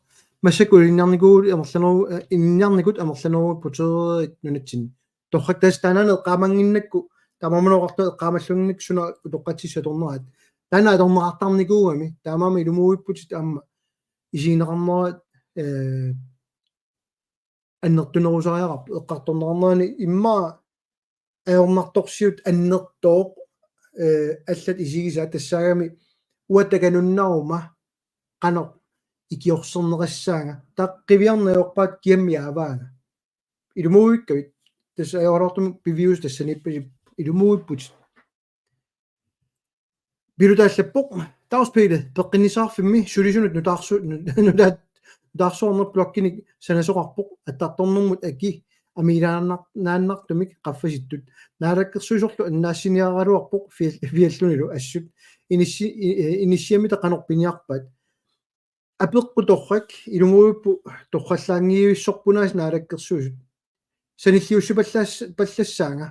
Massakkut ilinniarnikuuvugut amerlaneru-, eh, ilinniarnikut amerlaneruvoq portørit nunatsinni. Torrak, tassa taanna eqqaamannginnakku, taamaammat oqartoq eqqaamallannginnakku suna utoqqatsissut atorneraat. Taanna atorneqartarnikuugami, taamaammat ilumuuvipputit aamma isigineqarnerat, eh, annertunerusariaqarpoq eqqartorneqarnerani immaqa ajornartorsiut annertooq, eh, allat isigisaat tassaagami uanga takununnaruma qanoq ikiorserneqassaanga. Taava qiviarneq ajorpaat kiammi aavaanga. Ilumuuikkavit. Tassa ajoraluartumik piviusut tassaniippasippoq ilumuuipput. Pilu taallappoq, Dagspelet, peqqinnissaqarfimmi sulisunut nutaarsu-, nu-, nutaat-, nutaarsuarneq blokkinik sanasoqarpoq, attartornermut aki amiilaannar-, naannartumik qaffasittut. Naalakkersuisorlu annaassiniaraluarpoq fial-, fiallunilu assut. Inissi-, i-, i-, inissiamita qanoq piniarpaat. Apeqqut torrak, ilumuuippoq torrallaanngivissorpunaasi Naalakkersuisut. Sanilliussipallaas-, pallassaanga.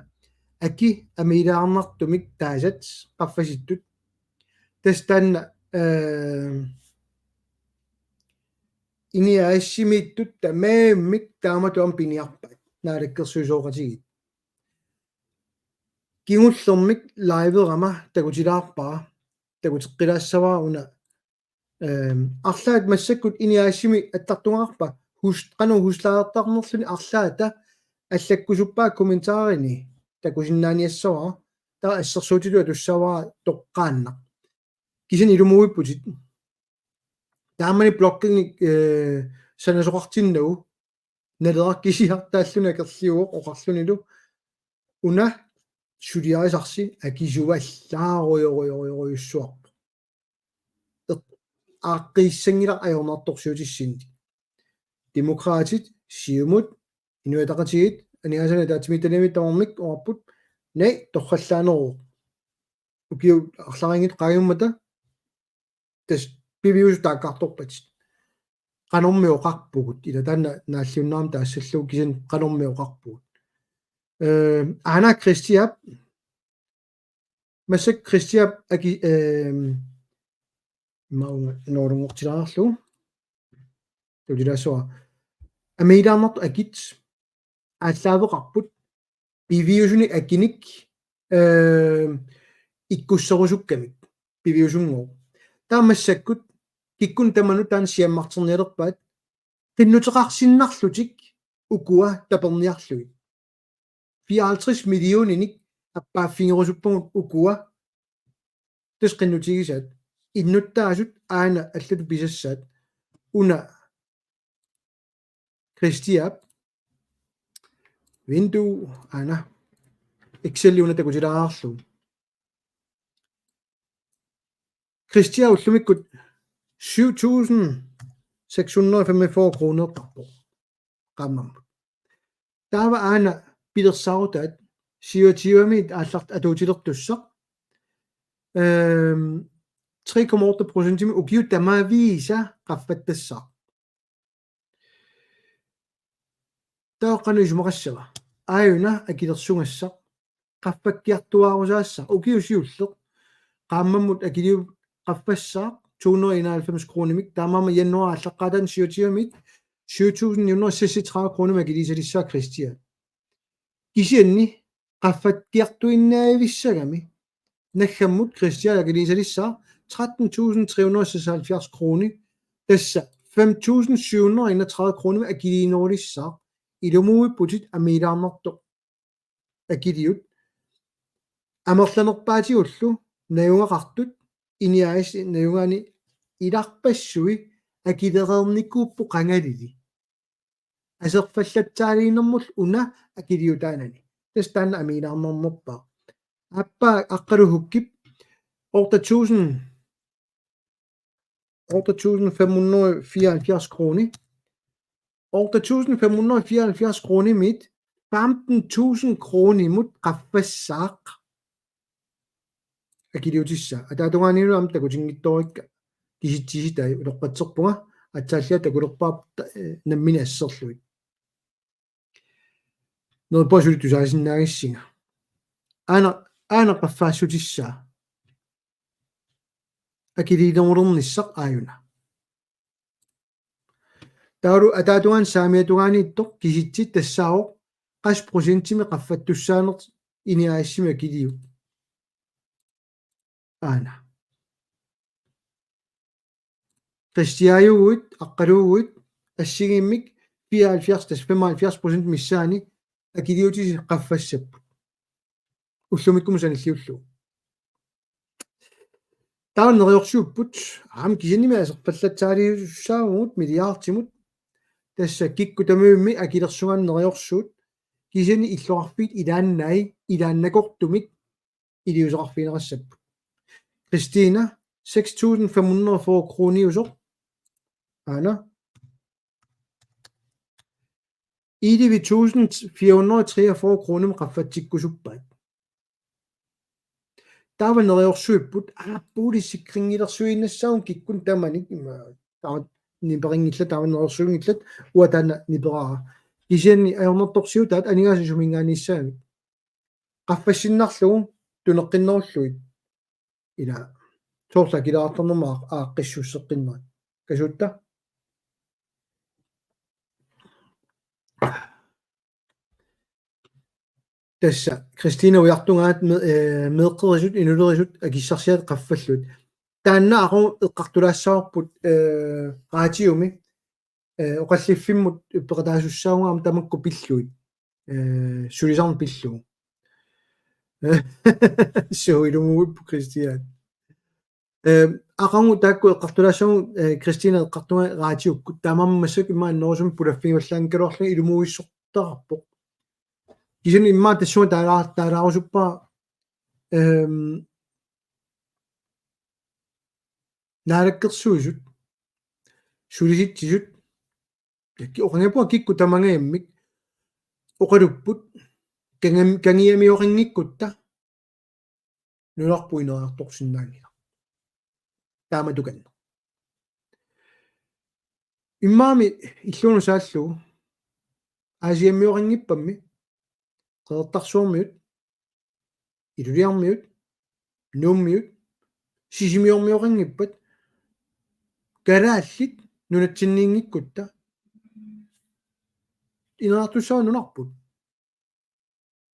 Aki amiilaarnartumik taasat qaffasittut. Tassa taanna, eh, INI A/S-imiittut tamarmik taamatut aamma piniarpaat naalakkersuisooqatigiit. Kingullermik liverama takutilaarpara, takuteqqilaassavara una, ehm, arlaat massakkut INI A/S-imi attartugaarpa hus-, qanoq huslaajartarnerluni arlaata allakkusuppaa kommentarini takusinnaaniassavara, taava assersuutitut atussavara toqqaannaq. Kisianni ilumuuipputit. Taamani blokkinik, eh, sanasoqartinnagu, Naleraq kisiartaalluni akerliuvoq oqarlunilu: Una suliarisarsi akisuallaarujorujorujorujussuarpoq. Eq-, aaqqiissanngilaq ajornartorsiutissinni. Demokraatit, Siumut, Inuit Ataqatigiit, aningaasanik ataatsimiititaliami tamarmik oqarput: Naa, torrallaaneruvoq. Ukiut arlariinngitsut qaangiummata tassa piviusut taakkartorpatit. Qanormi oqarpugut, ila taanna naalliunnaarami taassallugu, kisianni qanormi oqarpugut. Eh, aana Kristiap, massakkut Kristiap aki-, eh, maunga noorunngortilaarlugu. Takutilaassavara. Amiilaarnartut akit aallaaveqarput piviusunik akinik, eh, ikkusserusukkamik piviusunngooq. Taava massakkut kikkunnut tamanut taanna siammarternialerpaat, qinnuteqarsinnarlutik ukua taperniarlugit. Fireoghalvtreds millioninik appaaffigerusuppagut ukua tassa qinnutigisaat. Innuttaasut aana allatut pisassaat. Una Kristiap vindue aana Excel una takutilaarlugu. Kristiap ullumikkut syv tusind seks hundrede og femogfyrre kronertarpoq qaammammut. Taava aana pilersaarutaat syvogtyvemiit aallart-, atuutilertussaq. Ehm, tre komma otte procentimik ukiut tamaviisa qaffattassaaq. Taava qanoq isumaqassava? Aajuna akilersugassaq, qaffakkiartuaarusaassaaq ukiut siulleq. Qaammammut akiliut qaffassaaq to hundrede og enoghalvfems kronimik, taamaammat januaarip aallaqqaataani syvogtyvemiit syv tusind ni hundrede og seksogtredive kronimik akiliisalissaaq Kristiap. Kisianni qaffakkiartuinnavissagami naggammut Kristiap akiliisalissaaq tretten tusind tre hundrede og seksoghalvfjerds kroner, tassa fem tusind syv hundrede og enogtredive kronimik akiliinerulissaaq. Ilumuuipputit amiilaarnartoq akiliut. Amerlanerpaatigullu najugaqartut INI A/S najugaani ilarpassui akilereernikuupput qangalili. Aserfallatsaaliinermullu una akiliutaanani. Tassa taanna amiilaarnarnerpaaq. Aappaa Aqqalu Hukkip otte tusind, otte tusind fem hundrede fireoghalvfjerds kroner. Otte tusind fem hundrede fireoghalvfjerds kronimit femten tusind kronimut qaffassaaq akiliutissaa. Ataatungaanilu aamma takutinngitsoorikka kisitsisitai, utoqqatserpunga, atsaallia takulerpaap ta-, eh, nammineq asserlugit. Neriuppunga suli tusaasinnaagissinga. Aana, aana qaffassutissaa. Akiliinerulernissaq aajuna. Taavalu ataatungaani saamiatungaaniittoq kisitsit tassaavoq qassit procentimik qaffattussaaneq INI A/S-imi akiliut. Aana. Kristiaajuguit, Aqqaluuguit, assigiimmik fireoghalvfjerds, tassa femoghalvfjerds procent missaani akiliutisat qaffassapput. Ullumikkumut sanilliullugu. Taava neriorsuipput, aamma kisiannimi aserfallatsaaliussaavugut milliardimut, tassa kikkut tamarmik akilersugaanni neriorsuut, kisianni illoqarfiit ilaannai, ilaannakortumik iliuuseqarfigineqassapput. Kristina, seks tusind fem hundrede og fyrre kroniusoq. Aana. Elleve tusind fire hundrede og treogfyrre kronimut qaffatsikkusuppaat. Taava neriorsuipput, aappuuli sikringilersuinnassaaq kikkunnut tamanit ima. Taava niperinngillat, taama neriorsuinngillat, uanga taanna niperaara. Kisianni ajornartorsiutaat aningaasat suminngaanniissagamik. Qaffassinnarlugu tuneqqinnerullugit. Ila soorlu akileraartarnermut aaqqissuusseqqinnerit. Kasuutta? Tassa Kristina ujartugaat me-, eh, meeqqerisut, inulerisut, akissarsiat qaffallugit. Taanna aqagu eqqartulaassavarput, eh, raatiumi, eh, oqalliffimmut peqataasussaavugut aamma tamakku pillugit. Eh, sulisarneq pillugu. Suu, ilumuuippoq Kristian. Eh, aqagu taakku eqqartulaassavagut, eh, Kristina eqqartugaa raatiukkut. Taamaammat massakkut immaqa annerusumik pulaffigivallaanngikkaluarlunga ilumuuissortaqarpoq. Kisianni immaqa tassunga taala-, taalaarusuppara, ehm, Naalakkersuisut, Sulisitsisut, ki-, oqanngippunga kikkut tamangajammik oqalupput, kangam-, kangiamioqanngikkutta nunarput ineriartorsinnaanngilaq. Taamatukanneq. Immami illuunut saallugu Aasiammioqanngippammi, Qeqertarsuarmiut, Ilulissarmiut, Nuummiut, Sisimiormioqanngippat, kalaallit nunatsinniinngikkutta ineriartussaavat nunarput.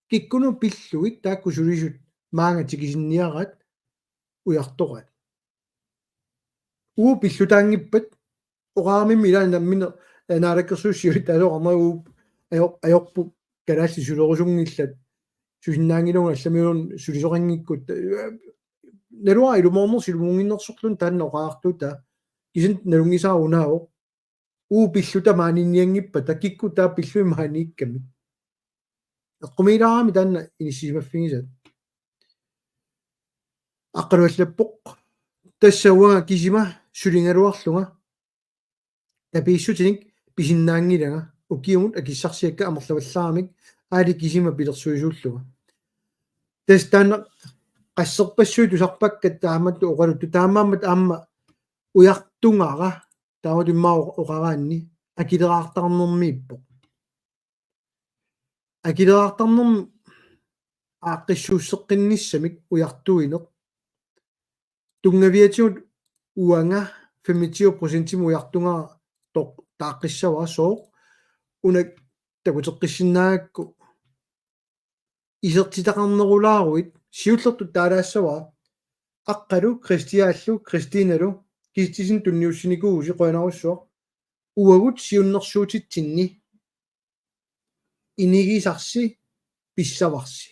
Kikkunnut pillugit taakku sulisut maanga tikisinniaraat ujartoraat. Uagut pillutaanngippat oqaramimmi ilaa nammineq, eh, naalakkersuisut siulittaasuat oqarnerat uagut ajor-, ajorput kalaallit sulerusunngillat susinnaanngilagut allamiulluunniit sulisoqanngikkutta, eh, naluara ilumoornersoq ilumuunnginnersorluunniit taanna oqariartuutaa kisianni nalunngisara unaavoq. Uagut pilluta maaniinnianngippata kikkut taava pillugit maaniikkamik. Eqqumiilaarami taanna inissisimaffigisaat. Aqqaluallappoq. Tassa uanga kisima suligaluarlunga tapiissutinik pisinnaanngilanga. Ukiumut akissarsiakka amerlavallaaramik aali kisima pilersuisuullunga. Tassa taanna qasserpassuit tusarpakka taamatut oqaluttut taamaammat aamma ujartugara taamatut immaqa oqaraanni akileraartarnermiippoq. Akileraartarnermut aaqqissuusseqqinnissamik ujartuineq. Tunngaviatigut uanga femogtyve procentimik ujartugara toq-, taaqqissavara sooq una takuteqqissinnaagakku isertitaqarnerulaaruit siullertut taalaassavara Aqqalu, Kristiaallu, Kristinalu, kisitsisit tunniussinikuuvusi qujanarsuaq, uagut siunnersuutitsinni inigisarsi pissavarsi.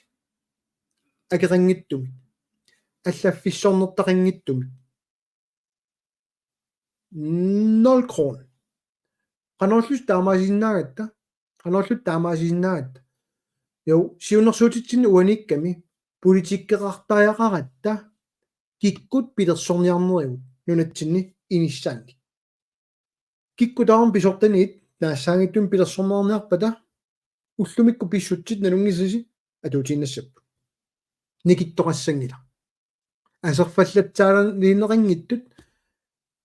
Akeqanngitsumik. Allaffissornertaqanngitsumik. Nul kroner. Qanorluunniit taamaasisinnaagatta. Qanorluunniit taamaasisinnaagatta. Jo, siunnersuutitsinni uaniikkami politikkeqartariaqaratta kikkut pilersorniarnerigut nunatsinni inissaannik. Kikkut tamarmik pisortaniit naassaanngitsumik pilersorniarniarpata ullumikkut pissutsit nalunngisasi atuutiinnassapput. Nikittoqassanngilaq. Aserfallatsaaliinneqanngitsut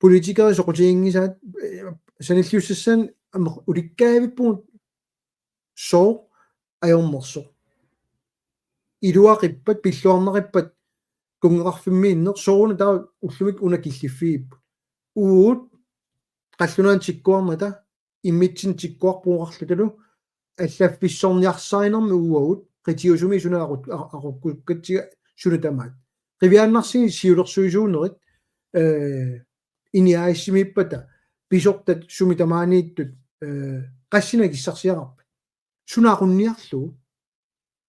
politikerit soqutiginngisaat, eh, sanilliussassaannik aamma ulikkaavippugut sooq ajornersoq. Iluaqippat, pilluarnaqippat, kunngeqarfimmiinneq, sooruna taava ullumikkut una killiffigipput. Uagut qallunaanut tikkuarnata immitsinnut tikkuarpugut oqarlutalu allaffissorniarsarinermi uagut qitiusumi suna aqu-, a-, aqukkukkatsiga suna tamaat. Qiviaannarsigit siulersuisuunerit, eh, ini A/S-imiippata pisortat sumi tamaaniittut, eh, qassinik akissarsiaqarpat. Suna aqunniarlugu.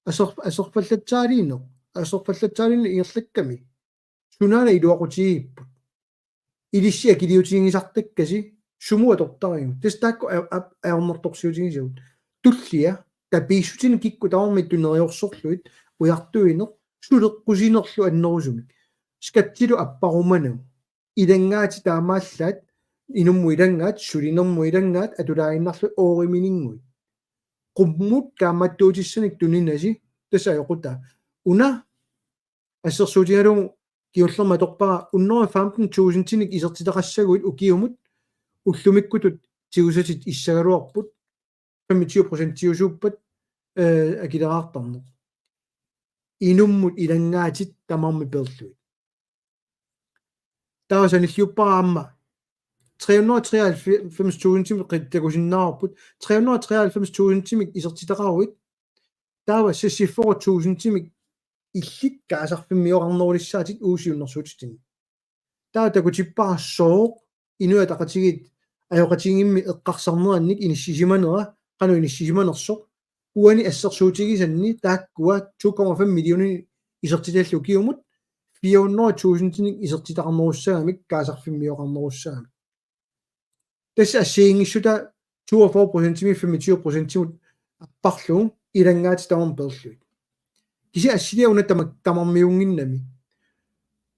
Aser-, aserfallatsaaliineq. Aserfallatsaaliineq ingerlakkami. Sunaana iluaqutigigipput. Ilissi akiliutiginngisartakkasi sumut atortarigut. Tassa taakku a-, a-, ajornartorsiutigisagut. Tullia tapiissutinik kikkut tamarmik tuneriorsorlugit ujartuineq suleqqusinerlu annerusumik. Skatsilu apparumanagu. Ilanngaatit taamaallaat, inummut ilanngaat, sulinermut ilanngaat, atulaaginnarlugit oorimininnguit. Qummut kaammattuutissanik tuninasi, tassa ajoqutaa. Una assersuutigalugu kingullermik atorpara hundrede femten tusindinik isertitaqassaguit ukiumut, ullumikkutut tigusatit issagaluarput femogtyve procentiusuuppat, eh, akileraartarneq. Inummut ilanngaatit tamarmik peerlugit. Taava sanilliuppara aamma tre hundrede og treoghalvfems tusindimik qi-, takusinnaavarput, tre hundrede og treoghalvfems tusindimik isertitaqaruit, taava seksogfyrre tusindimik illit kaasarfimmioqarnerulissaatit uagut siunnersuutitsinni. Taava takutippara sooq Inuit Ataqatigiit ajoqatigiimmik eqqarsarnerannik inissisimanera, qanoq inissisimanersoq, uani assersuutigisanni taakkua to komma fem millioner isertitallit ukiumut fire hundrede tusindinik isertitaqarnerussagamik kaasarfimmioqarnerussagamik. Tassa assigiinngissutaat toogfyrre procentimik femogtyve procentimut apparlugu ilanngaatit tamarmik peerlugit. Kisianni assiliaq una tama-, tamarmiunnginnami.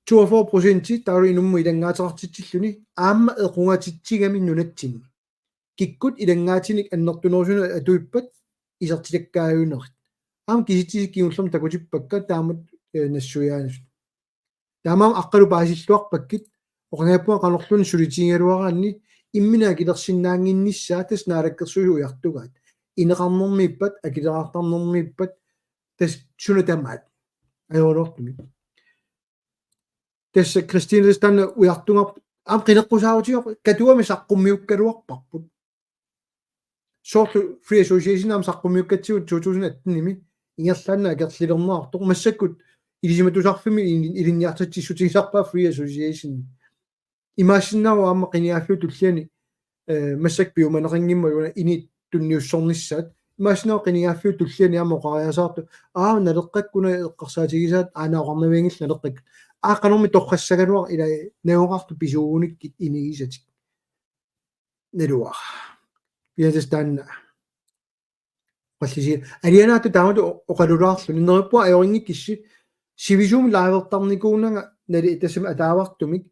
Toogfyrre procenti taavalu inummut ilanngaateqartitsilluni aamma equngatitsigami nunatsinni. Kikkut ilanngaatinik annertunerusunut atuippat isertitakkaajunerit. Aamma kisitsisit kingullermik takutippakka taamatut, eh, nassuiaanissut. Taamaammat aqqalu paasilluarpakkit, oqanngippunga qanorluunniit sulitigigaluaraanni imminut akilersinnaannginnissaa tassa Naalakkersuisut ujartugaat. Ineqarnermiippat, akileraartarnermiippat, tassa suna tamaat. Ajoraluartumik. Tassa Christine tassa taanna ujartugarput. Aamma qineqqusaarutigaarput, Katuami saqqummiukkaluarparput. Soorlu Free Association aamma saqqummiukkatsigu to tusind atten-imi ingerlaannaq akerlilerneqartoq. Massakkut Ilisimatusarfimmi ilin-, ilinniartitsissutigisarpaat Free Association. Imaassinnaavoq aamma qinigaaffimmi tulliani, eh, massakkut piumaneqanngimmat una init tunniussornissaat. Imaassinnaavoq qinigaaffimmi tulliani aamma oqariasaartoq: Aa, Naleqqakkut una eqqarsaatigisaat, aana oqarnavianngillat Naleqqakkut. Aa, qanormi torrassagaluaq, ila najugaqartut pisuugunikkit inigisatik. Naluara. Piatas taanna. Qallisi. Alianaatut taamatut o-, oqalulaarluni. Neriuppunga ajorinngikkussi. Sivisuumik livertarnikuunanga nali tassami ataavartumik.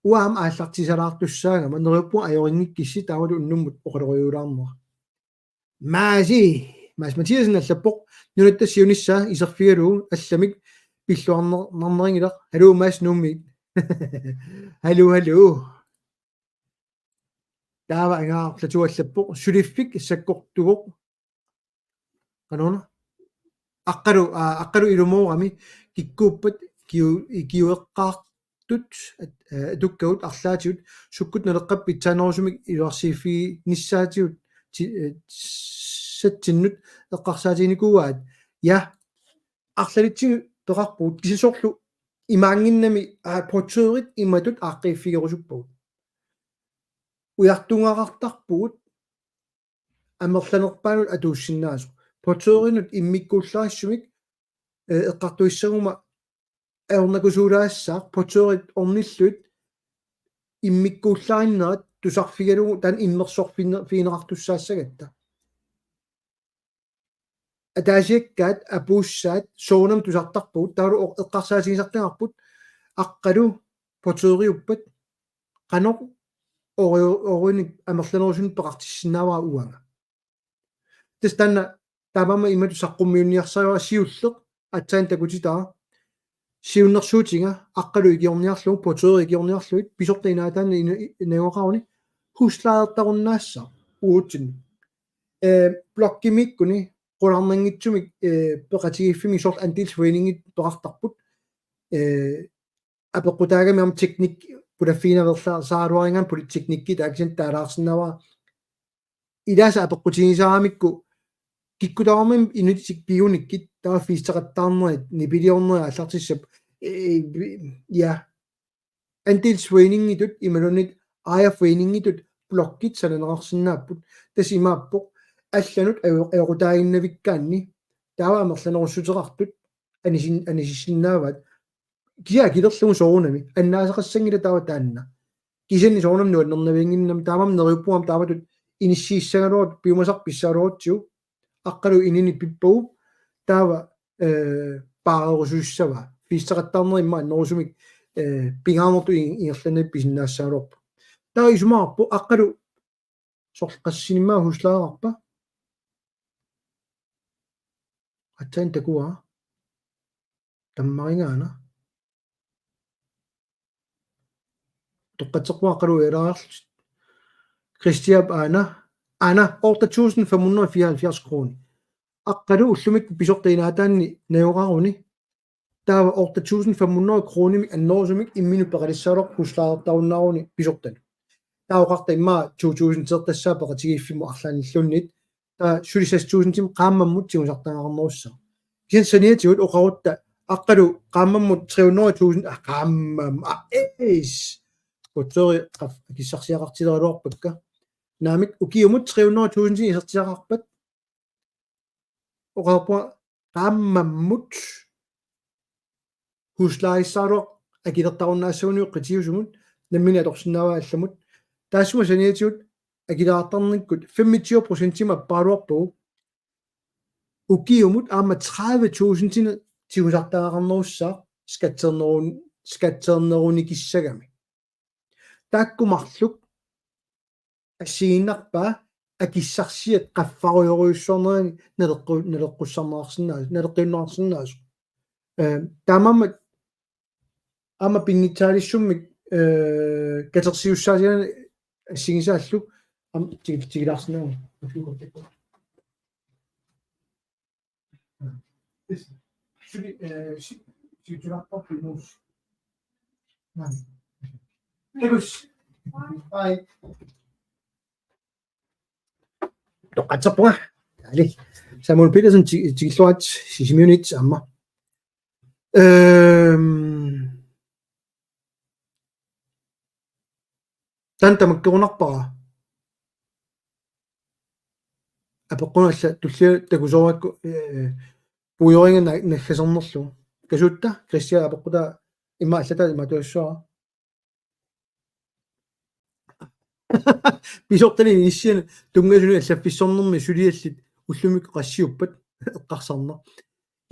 Uanga aamma aallartisalaartussaagama. Neriuppunga ajorinngikkussi taamatut unnummut oqaloriulaarnera. Maasi. Maasi Mathiassen allappoq: Nunatta siunissaa iserfigalugu allamik pilluarnarneringilaq. Haluu Maasi Nuummiit. Haluu, haluu. Taava angaarlatuallappoq: Suliffik sakkortuvoq. Qanoruna? Aqqalu, aa, aqqalu ilumoorami kikkuuppat kiu-, kiueqqaartut at-, aa, atukkagut arlaatigut sukkut Naleqqap pitsaanerusumik iluarsiiffiginissaatigut ti-, ee, satsinnut eqqarsaatiginikuuaat. Ja, arlalitsigut peqarpugut, kisianni soorlu imaanngimmat, aa, portørit imatut aaqqiiffigerusuppagut. Ujartugaqartarpugut amerlanerpaanut atuussinnaasoq. Portørinut immikkuullarissumik, ee, eqqartuissaguma ajornakusuulaassaaq, portørit ornillugit immikkuullarinnerat tusarfigalugu taanna immersorfine-, figineqartussaassagatta. Ataasiakkaat apuussaat soorunami tusartarpagut, taavalu o-, eqqarsaatigisartagarput aqqalu portøriuppat qanoq oru-, orunik amerlanerusunik peqartissinnaavara uanga. Tassa taanna taamaammat imatut saqqummiunniarsarigaara siulleq aatsaat takutitara. Siunnersuutiga aqqalu ikiorniarlugu, portøri ikiorniarlugit, pisortat inaataanni ina-, i-, najugaqaruni, huslejertarunnaassaaq uatsinnut. Ee, blokkimiikkuni qularnanngitsumik, ee, peqatigiiffimmi soorlu andelsforeningit peqartarput. Ee, apeqqutaagami aamma teknik pulaffigineq averlaasaraluarigaanni poli-, teknikki taava kisianni taalaarsinnaavara. Ilaasa apeqqutigisaaramikku kikkut tamarmik inuttut pigunikkit taava feesteqattaarnerit, nipiliornerit aallartissapput. Ee, vi-, ja. Andelsforeningitut imaluunniit ejerforeningitut blokkit sananeqarsinnaapput. Tassa imaappoq allanut ajo-, ajoqutaaginnavikkaanni taava amerlanerussuteqartut anisin-, anisissinnaavaat. Kisianni akilerlugu soorunami. Annaasaqassanngilaq taava taanna. Kisianni soorunami nuannernaviannginnami, taamaammat neriuppunga aamma taamatut inissiissagaluarutta piumasarput pissagaluarutsigu. Aqqalu inini pippagu taava, ee, paarerusussavaa. Feesteqattaarnerit immaqa annerusumik, ee, pingaarnertut in-, ingerlanerit pisinnaassagaluarput. Taava isumaqarpoq aqqalu soorlu qassinik aamma huslejerarpa? Aatsaat takuara. Tammarigaana. Toqqatserpunga aqqalu ujarlaarlutit. Christian aana, aana otte tusind fem hundrede og fireoghalvfjerds kroner. Aqqalu ullumikkut pisortat inaataanni najugaqaruni. Taava otte tusind fem hundrede kronimik annerusumik imminut peqalissaarluni huslejertarunnaaruni pisortanut. Taava oqarta immaqa to tusind-ertassaa peqatigiiffimmut arlaannilluunniit. Taava suli seks tusindimik qaammammut tigusartagaqarnerussaaq. Kisianni saniatigut oqarutta aqqalu qaammammut tre hundrede tusind, ah, qaammam-, ah, eis. Utsori qaf-, akissarsiaqartileraluarpakka. Naamik ukiumut tre hundrede tusind isertitaqarpat. Oqarpunga qaammammut huslejessaarlugu akilertarunnaassaguniuk qitiusumut nammineq atorsinnaavaa allamut. Taassuma saniatigut akileraartarnikkut femogtyve procentimik apparaluarpagu. Ukiumut aamma tredive tusindinik tigusartagaqarnerussaaq skatternerun-, skatternerunikissagami. Taakku marluk assigiinnarpaa akissarsiat qaffarujorujussuarnerani naleqqu-, naleqqussarneqarsinnaa-, naleqqiunneqarsinnaasoq. Eh, taamaammat aamma pinngitsaalissummik, eh, katersisussaasiaani assigisaallu aamma tigil-, tigilaarsinnaavugut. Suli, eh, si-, siutsilaartarput inuus. Takuss. Bye. Toqqaannarpunga. Aali. Samuel Petersen ti-, tikilluaritsi Sisimiunit aamma. Ehm. Taanna tamakkerunarpara. Apeqqunarpoq tullia takusoorakku, eh, puioriga na-, naggasernerlugu. Kasuutta, Christian apeqqutaa immaqa allataa imaattussavara. Pisortani inissianut tunngasunut allaffissornermi suliallit ullumikkut qassiuppat eqqarsarneq.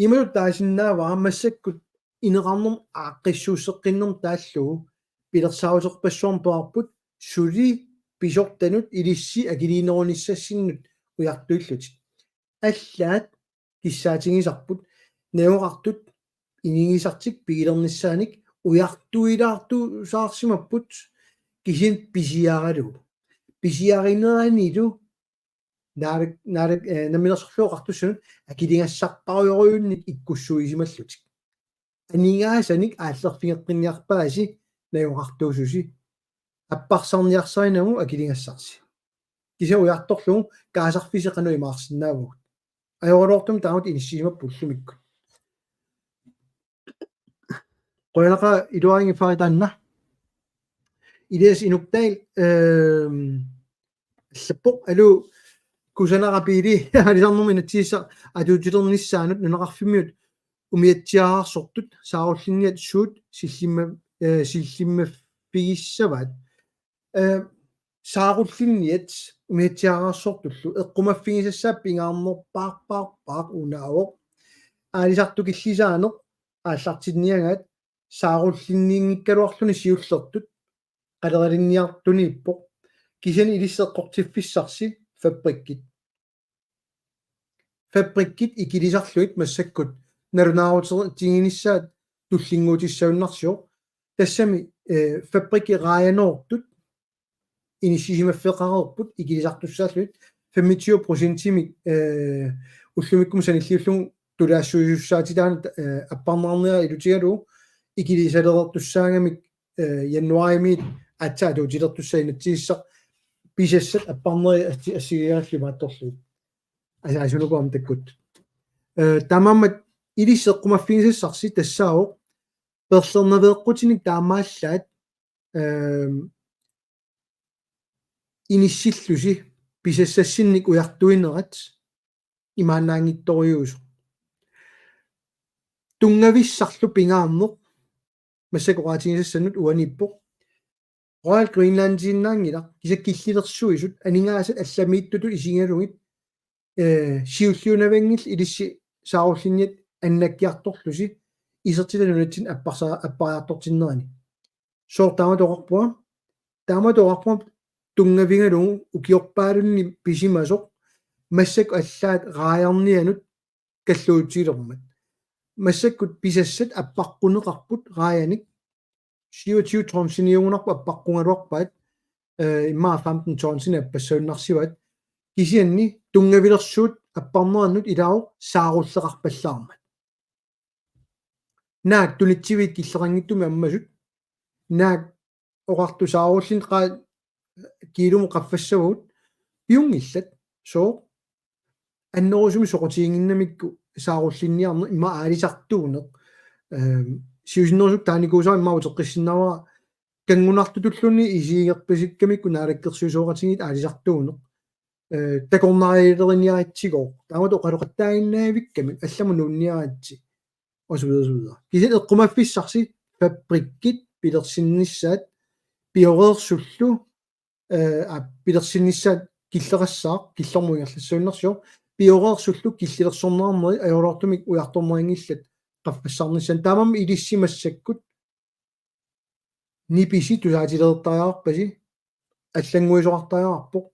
Imatut taasinnaavara massakkut ineqarnermut aaqqissuusseqqinnermut taallugu pilersaaruterpassuarnik peqarput suli pisortanut ilissi akiliinerunissassinnut ujartuillutik. Allaat kissaatigisarput najugaqartut inigisartik pigilernissaanik ujartuilaartusaarsimapput kisianni pisiaralugu. Pisiarineranilu naalak-, naalak-, eh, Namminersorlutik Oqartussanut akiligassarpassuarujussuarnik ikkussuisimallutik. Aningaasanik aallerfigeqqinniarpaasi najugaqartuususi. Apparsarniarsarinagu akiligassarsi. Kisianni ujartorlugu kaasarfissi qanoq imaarsinnaavugut. Ajoraluartumik taamatut inissisimapput ullumikkut. Qujanaq iluarinngiffigit taanna. Elias Inuktail, ehm, allappoq, aluu, kusanara biili aalisarnermut inatsisissaq atuutilernissaanut nunaqarfimmiut umiatsiaararsortut saarullinniat suut sillimma-, eh, sillimmaffigissavaat. Eh, saarullinniat umiatsiaararsortullu eqqumaffigisassaat pingaarnerpaarpaarpaaq unaavoq. Aalisartukillisaaneq aallartinniagaat saarullinniinngikkaluarluni siullertut qaleralinniartuniippoq. Kisianni ilissi eqqortiffissarsi fabrikkit. Fabrikkit ikilisarlugit massakkut nalunaaruteqartiginissaat tullinnguutissagunarsivoq. Tassami, eh, fabrikkit raajaneruttut inissisimaffeqareerput ikilisartussaallugit femogtyve procentimik, eh, ullumikkumut sanilliullugu tulaassuisussaatitaanut, eh, apparneqarnera ilutigalugu ikilisalereertussaagamik, eh, januaarimiit aatsaat atuutilertussaq inatsisissaq pisassat apparneri assi-, assigiigallu imaattorlugit. Asaasunuku aamma takkut. Eh, taamaammat ilissi eqqumaffigisassarsi tassaavoq perlernaveeqqutinik taamaallaat, ehm, inissillusi pisassassinnik ujartuinerat imaannaanngitsorujuusoq. Tunngavissarlu pingaarneq massakkut oqaatigisassannut uaniippoq. Royal Greenlandiinnaanngilaq, kisianni killilersuisut aningaasat allamiittutut isigalugit, eh, siulliunavianngillat ilissi saarullinniat annakkiartorlusi isertitaq nunatsinni apparsa-, appariartortinnerani. Sooq taamatut oqarpunga? Taamatut oqarpunga tunngavigalugu ukiorpaalunni pisimasoq massakkut allaat raajarnianut kalluutigilermat. Massakkut pisassat appaqquneqarput raajanik syvogtyve tonsiniugunarput appaqqugaluarpaat. eh, immaqa femten tonsinik appassagunarsivaat, kisianni tunngavilersuut apparnerannut ilaavoq saarulleqarpallaarmat. Naak tunitsiviit killeqanngitsumik ammasut, naak oqartut saarullinneq qaa kiilumut qaffassavagut, piunngillat, sooq annerusumik soqutiginnginnamikku saarullinniarneq immaqa aalisartuuneq. Ehm, siusinnerusukkut taanikuusara immaqa uteqqissinnaavara kanngunartutulluunniit isigilerpisikkamikku naalakkersuisooqatigiit aalisartuuneq. Eh, takornarialeriartigooq. Taamatut oqaloqattaaginnaavikkami allamut nuunniaritsi. Og så videre, så videre. Kisianni eqqumaffissarsi fabrikkit pilersinnissaat pioreersullu, eh, aa, pilersinnissaat killeqassaaq, killormut ingerlassagunarsivoq, pioreersullu killilersorneqarneri ajoraluartumik ujartorneqanngillat qaffassarnissaat. Taamaammat ilissi massakkut nipisi tusaatileertariaqarpasi, allannguisoqartariaqarpoq.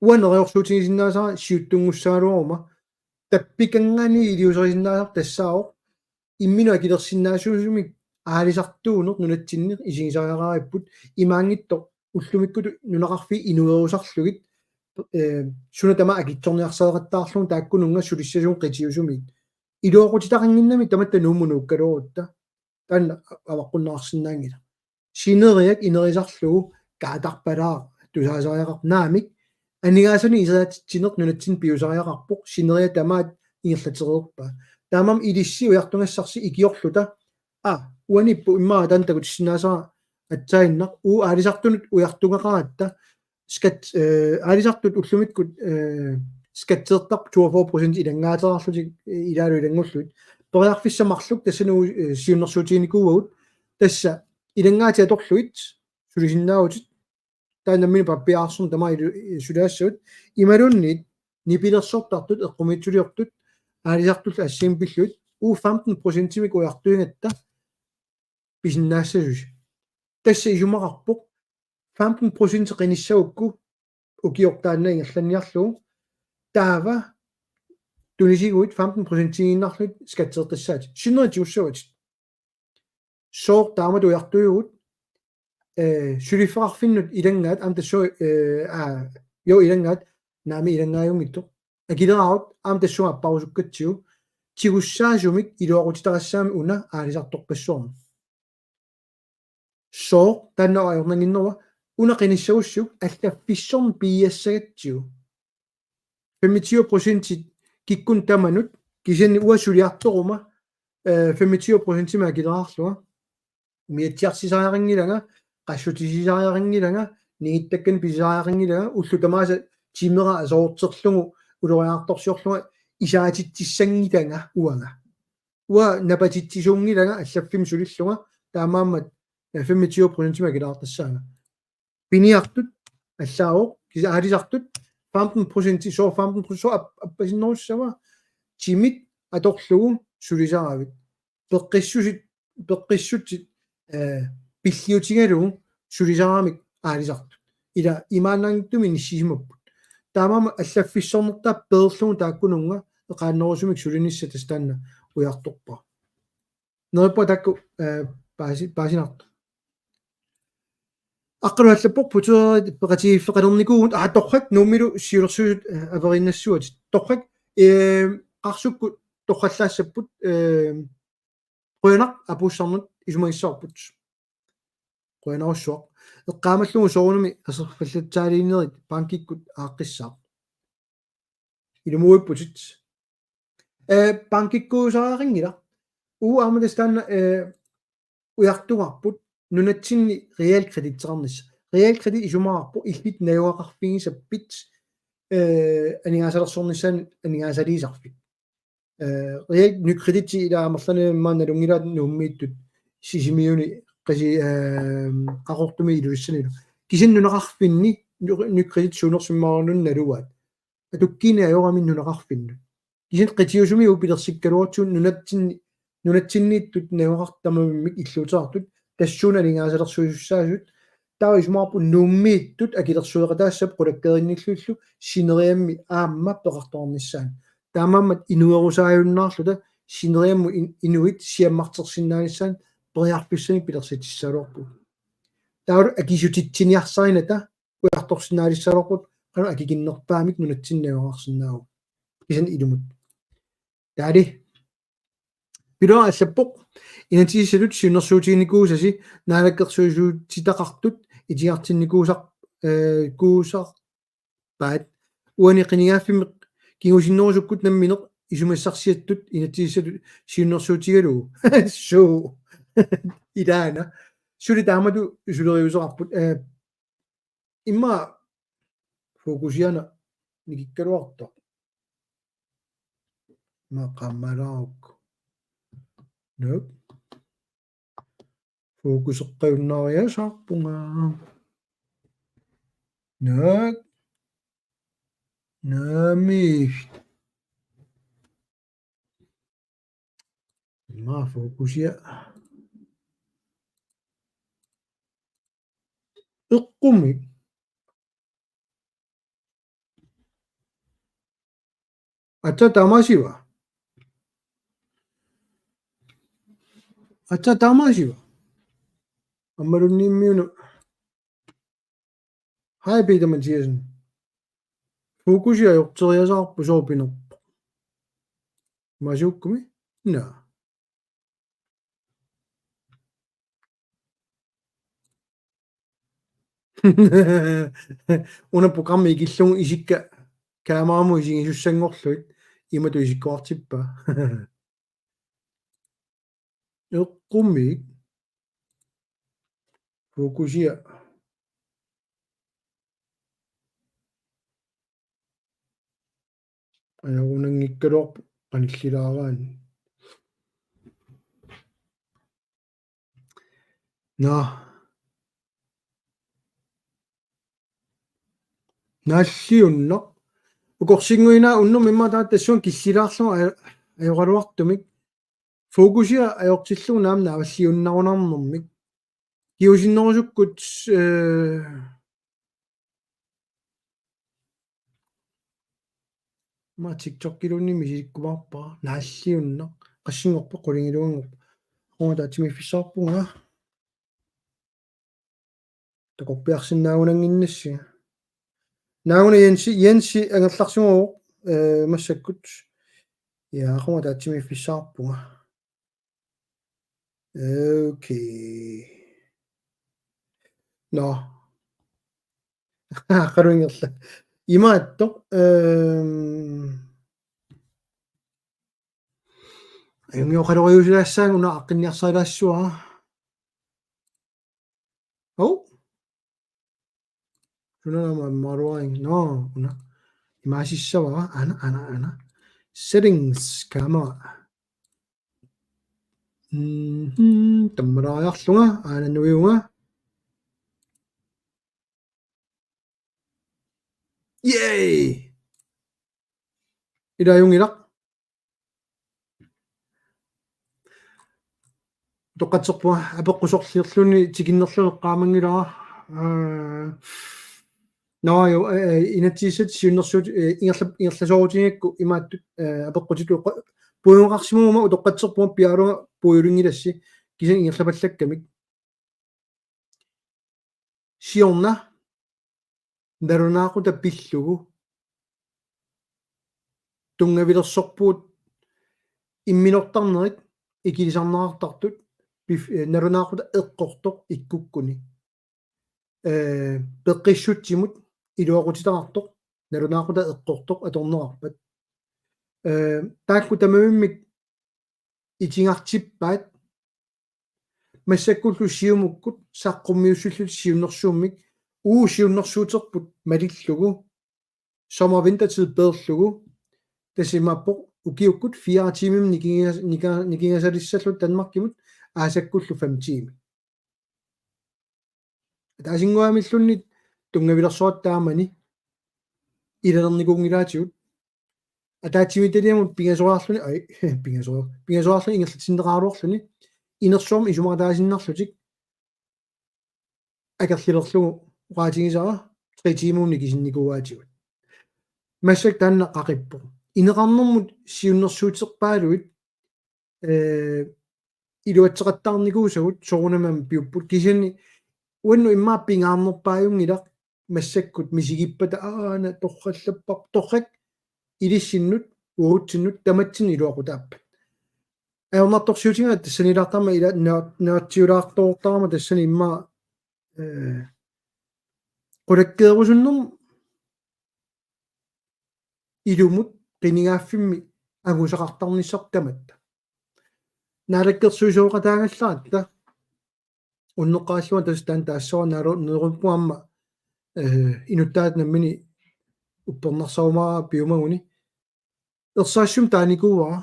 Uanga neriorsuutigisinnaasara siuttunngussagaluaruma, tappikanngaanniit iliuuserisinnaasara tassaavoq imminut akilersinnaasuusumik aalisartuuneq nunatsinni isigisariaqaripput, imaanngitsoq ullumikkutut nunaqarfiit inuerusarlugit, eh, suna tamaat akitsorniarsariaqattaarlugu taakkununnga sulissasugut qitiusumik. Iluaqutitaqannginnami tamatta Nuummut nuukkaluarutta. Taanna avaqqunneqarsinnaanngilaq. Sineriak inerisarlugu kaatarpalaaq tusaasariaqarpoq, naamik, aningaasanik iseriatitsineq nunatsinni piusariaqarpoq, sineriak tamaat ingerlatereerpaa. Taamaammat ilissi ujartugassarsi ikiorluta, aa, uaniippoq immaqa taanna takutissinnaasara aatsaannaq, uu aalisartunut ujartugaqaratta, skat, eh, aalisartut ullumikkut, eh, skatteertarput toogfyrre procent ilanngaatereerlutik, eh, ilaalu ilanngullugit. Periarfissat marluk tassani, eh, siunnersuutiginikuuagut, tassa ilanngaatit atorlugit sulisinnaavutit, taanna nammineq pappiararsuarmik tamaat ilu-, eh, suliassavut, imaluunniit nipilersortartut eqqumiitsuliortut aalisartullu assigiimmik pillugit, uu femten procentimik ujartuigatta pisinnaassasusi. Tassa isumaqarpoq femten procent qinissagukku ukioq taanna ingerlanniarlugu, taava tunisiguit femten procentiinnarlugit skatteertassaatit. Sinneri tigussavatit. Sooq taamatut ujartuivugut, eh, suliffeqarfinnut ilanngaat, aamma tassunga, eh, aa, jo ilanngaat, naamik ilanngaajunngitsoq. Akileraarut, aamma tassunga apparusukkatsigu, tigussaasumik iluaqutitaqassaammat una aalisartorpassuarnik. Sooq taanna ajornannginnerua, una qinissagussiuk allaffissorneq piiassagatsigu. Femogtyve procentit kikkunnut tamanut, kisianni uanga suliartoruma, eh, femogtyve procentimik akileraarlunga. Umiatsiarsisariaqanngilanga, qassutisisariaqanngilanga, ningittakkanik pisisariaqanngilanga, ullut tamaasa timera aserorterlugu ulorianartorsiorlunga isaatitsissanngilanga uanga. Uanga napatitsisuunngilanga allaffimmi sulillunga, taamaammat, eh, femogtyve procentimik akileraartassaanga. Piniartut allaavoq, kisianni aalisartut femten procent, sooq femten procent, sooq ap-, appasinnerussava, timit atorlugu sulisaravit. Peqqissusit, peqqissutsit, eh, pilliutigalugu sulisaramik aalisartut. Ila imaannaanngitsumik inissisimapput. Taamaammat allaffissornertaa peerlugu taakkununnga eqaannerusumik sulinissaq tassa taanna ujartorpara. Neriuppunga taakku, eh, paasi-, paasinartoq. Aqqalu allappoq: Puteerit peqatigiiffeqalernikuuvugut, aa, torrak, Nuummilu siulersuisut, eh, averiinnassuatit. Torrak, eh, qarsukkut torrallaassapput, eh, qujanaq apuussannut isumagissavarput. Qujanarsuaq. Eqqaamallugu soorunami aserfallatsaaliinerit bankikkut aaqqissaaq. Ilumuuipputit. Eh, bankikkuusariaqanngilaq. Uu aamma tassa taanna, eh, ujartugarput nunatsinni realkreditseqarnissaq. Realkredit isumaqarpoq illit najugaqarfigisappit, eh, aningaasalersornissaanut aningaasaliisarfik. Eh, realkredit ila amerlanerit immaqa nalunngilaat Nuummiittut Sisimiuni qasi-, eh, Qaqortumi Ilulissanilu. Kisianni nunaqarfinni nu-, nykredit suunersimaarunun naluaat. Atukkiineq ajorami nunaqarfinnut. Kisianni qitiusumi upilersikkaluartigut nunatsinni-, nunatsinniittut najugaqartut tamarmik illuuteqartut tassuuna aningaasalersuisussaasut, taava isumaqarput Nuummiittut akilersueqataassapput qulakkeerinnillutillu sineriammi aamma peqartoqarnissaanut. Taamaammat inuerusaajunnaarluta sineriammut in-, inuit siammartersinnaanissaannut periarfissanik pilersitsissagaluarpugut. Taavalu akisutitsiniarsarinata ujartorsinnaalissavarput, qanoq akikinnerpaamik nunatsinni najugaqarsinnaavugut. Kisianni ilumut. Taali. Piluara allappoq: Inatsisissatut siunnersuutiginikuusasi naalakkersuisuutitaqartut itigartinnikuusar-, eh, kuusarpaat. Uani qinigaaffimmi kingusinnerusukkut nammineq isumassarsiattut inatsisissatut siunnersuutigalugu. Suu. Ilaana. Suli taamatut suleriuseqarput. Eh, immaqa fokusiana nikikkaluartoq. Immaqa qaammalaarukku. Nuuk. Fokuseqqajunnariasaarpunga. Nuuk. Naamik. Immaqa fokusia. Eqqummik. Aatsaat taamaasiva? Aatsaat taamaasiva? Ammalunniimmiuna. Hej, Peter Mathiassen. Fokusia ajorteriasaarpoq, sooq pinerpoq? Masuukkumi? Naa. Una programmi ikillugu isikka kameramut isigisussanngorlugit imatut isikkoqartippaa. Eqqummik. Fokusia. Ajorunanngikkaluarpoq qanillilaaraanni. Naa. Naalliunnaq. Ukorsinnguinaa unnuk immaqa taava tassunga killilaarlugu ajo-, ajoraluartumik. Fokusia ajortillugu naamik naavalliunnarunarnermik. Kingusinnerusukkut, eh, ma TikTokiluunniit misilikkumaarpara, naalliunnaq, qassinngorpat qulingiluanngorpat. Aqagu ataatsimiiffissaarpunga. Takorpiarsinnaagunannginnassi. Naaguna Jensi, Jensi angerlarsimavoq, eh, massakkut. Ja, aqagu ataatsimiiffissaarpunga. Okay. Nå. Qaruingerla. Imaattoq, ehm, ajunngioqaloriusilaassaanga una aaqqinniarsarilaassuara. Hov. Suna aamma ammaruaring. Nå, una. Imaasissavara. Aana, aana, aana. Settings, camera. Mhm, tammalaariarlunga, aana nuiunga. Yay! Ila ajunngilaq. Utoqqatserpunga apeqqusorliorluni tikinnerluni eqqaamanngilara. Aa, nå jo, eh, eh, inatsisissatut siunnersuut, eh, ingerla-, ingerlasoorutigigakku imaattut, eh, apeqqutitut eqqa-, puigoqarsimaguma utoqqatserpunga piaarlunga puiulinngilassi kisianni ingerlapallakkamik. Siorna nalunaaquttap pillugu tunngavilersorpugut imminortarnerit ikilisarneqartartut pif-, eh, nalunaaquttap eqqortoq ikkukkuni. Eh, peqqissutsimut iluaqutitaqartoq, nalunaaquttap eqqortoq atorneqarpat. Eh, taakku tamarmik itigartippaat massakkullu Siumukkut saqqummiussillutik siunnersuummik, uagut siunnersuuterput malillugu, sommer-vintertid peerlugu, tassa imaappoq ukiukkut fire tiimimik nikingas-, nika-, nikingasalissallutik Danmarkimut, aasakkullu fem tiimit. Ataasinnguamilluunniit tunngavilersuaq taamani ilalernikuunngilaatigut. Ataatsimiititaliamut pingasoriarluni, ai, pingasoriar-, pingasoriarluni ingerlatinneqaraluarluni inersuarmi isumaqataasinnarlutik akerlilerlugu oqaatigisara tre tiimit nikisinnikuuaatigut. Massakkut taanna qaqippoq. Ineqarnermut siunnersuuterpaaluit, eh, iluatseqattaarnikuusagut soorunami piupput, kisianni uannut immaqa pingaarnerpaajunngilaq massakkut misigippata aana torrallappa torrak ilissinnut uatsinnut tamatsinnut iluaqutaappat. Ajornartorsiutigaara tassanilaartarama ila na-, naatsiulaartoortarama tassani immaqa, eh, qulakkeerusunnermut ilumut qinigaaffimmi angusaqartarnissaq tamatta. Naalakkersuisooqataagallaratta unneqqarillunga tassa taanna taassavara naalu-, naalunngilara aamma, eh, inuttaat namminneq uppernarsarumaarput piumaguni. Ersarissumik taanikuuara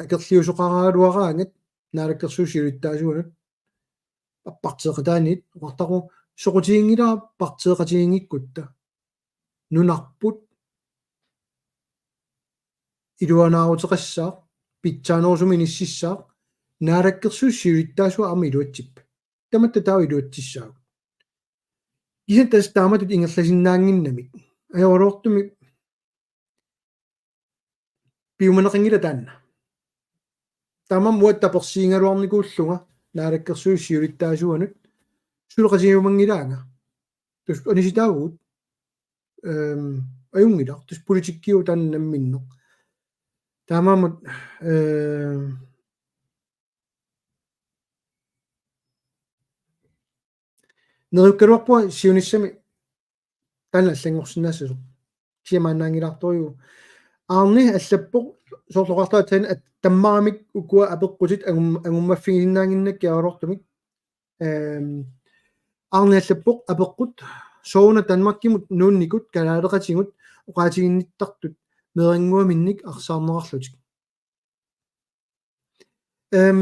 akerliusoqaraluaraangat naalakkersuisut siulittaasuanut apparteeqataaniit oqartarpoq soqutiginngilara apparteeqatiginngikkutta. Nunarput iluanaaruteqassaaq, pitsaanerusumik inississaaq, naalakkersuisut siulittaasuat aamma iluatsippat. Tamatta taava iluatsissaagut. Kisianni tassa taamatut ingerlasinnaannginnamik. Ajoraluartumik piumaneqanngilaq taanna. Taamaammat uanga tapersiigaluarnikuullunga naalakkersuisut siulittaasuanut suleqatigiumanngilaanga. Tassa anisitaavugut. Ehm, ajunngilaq. Tassa politikkiuvoq taanna namminneq. Taamaammat, ehm, neriukkaluarpunga siunissami taanna allanngorsinnaassasoq. Kisianni maannaanngilaartorujuuvoq. Aarni allappoq soorlu oqartoq aatsaat, at tammaramik ukua apeqqutit angum-, angummaffigisinnaaginnakku ajoraluartumik. Ehm, Aarni allappoq apeqqut: Sooruna Danmarkimut nuunnikut kalaaleqatigut oqaatiginnittartut meerannguaminnik arsaarneqarlutik? Ehm,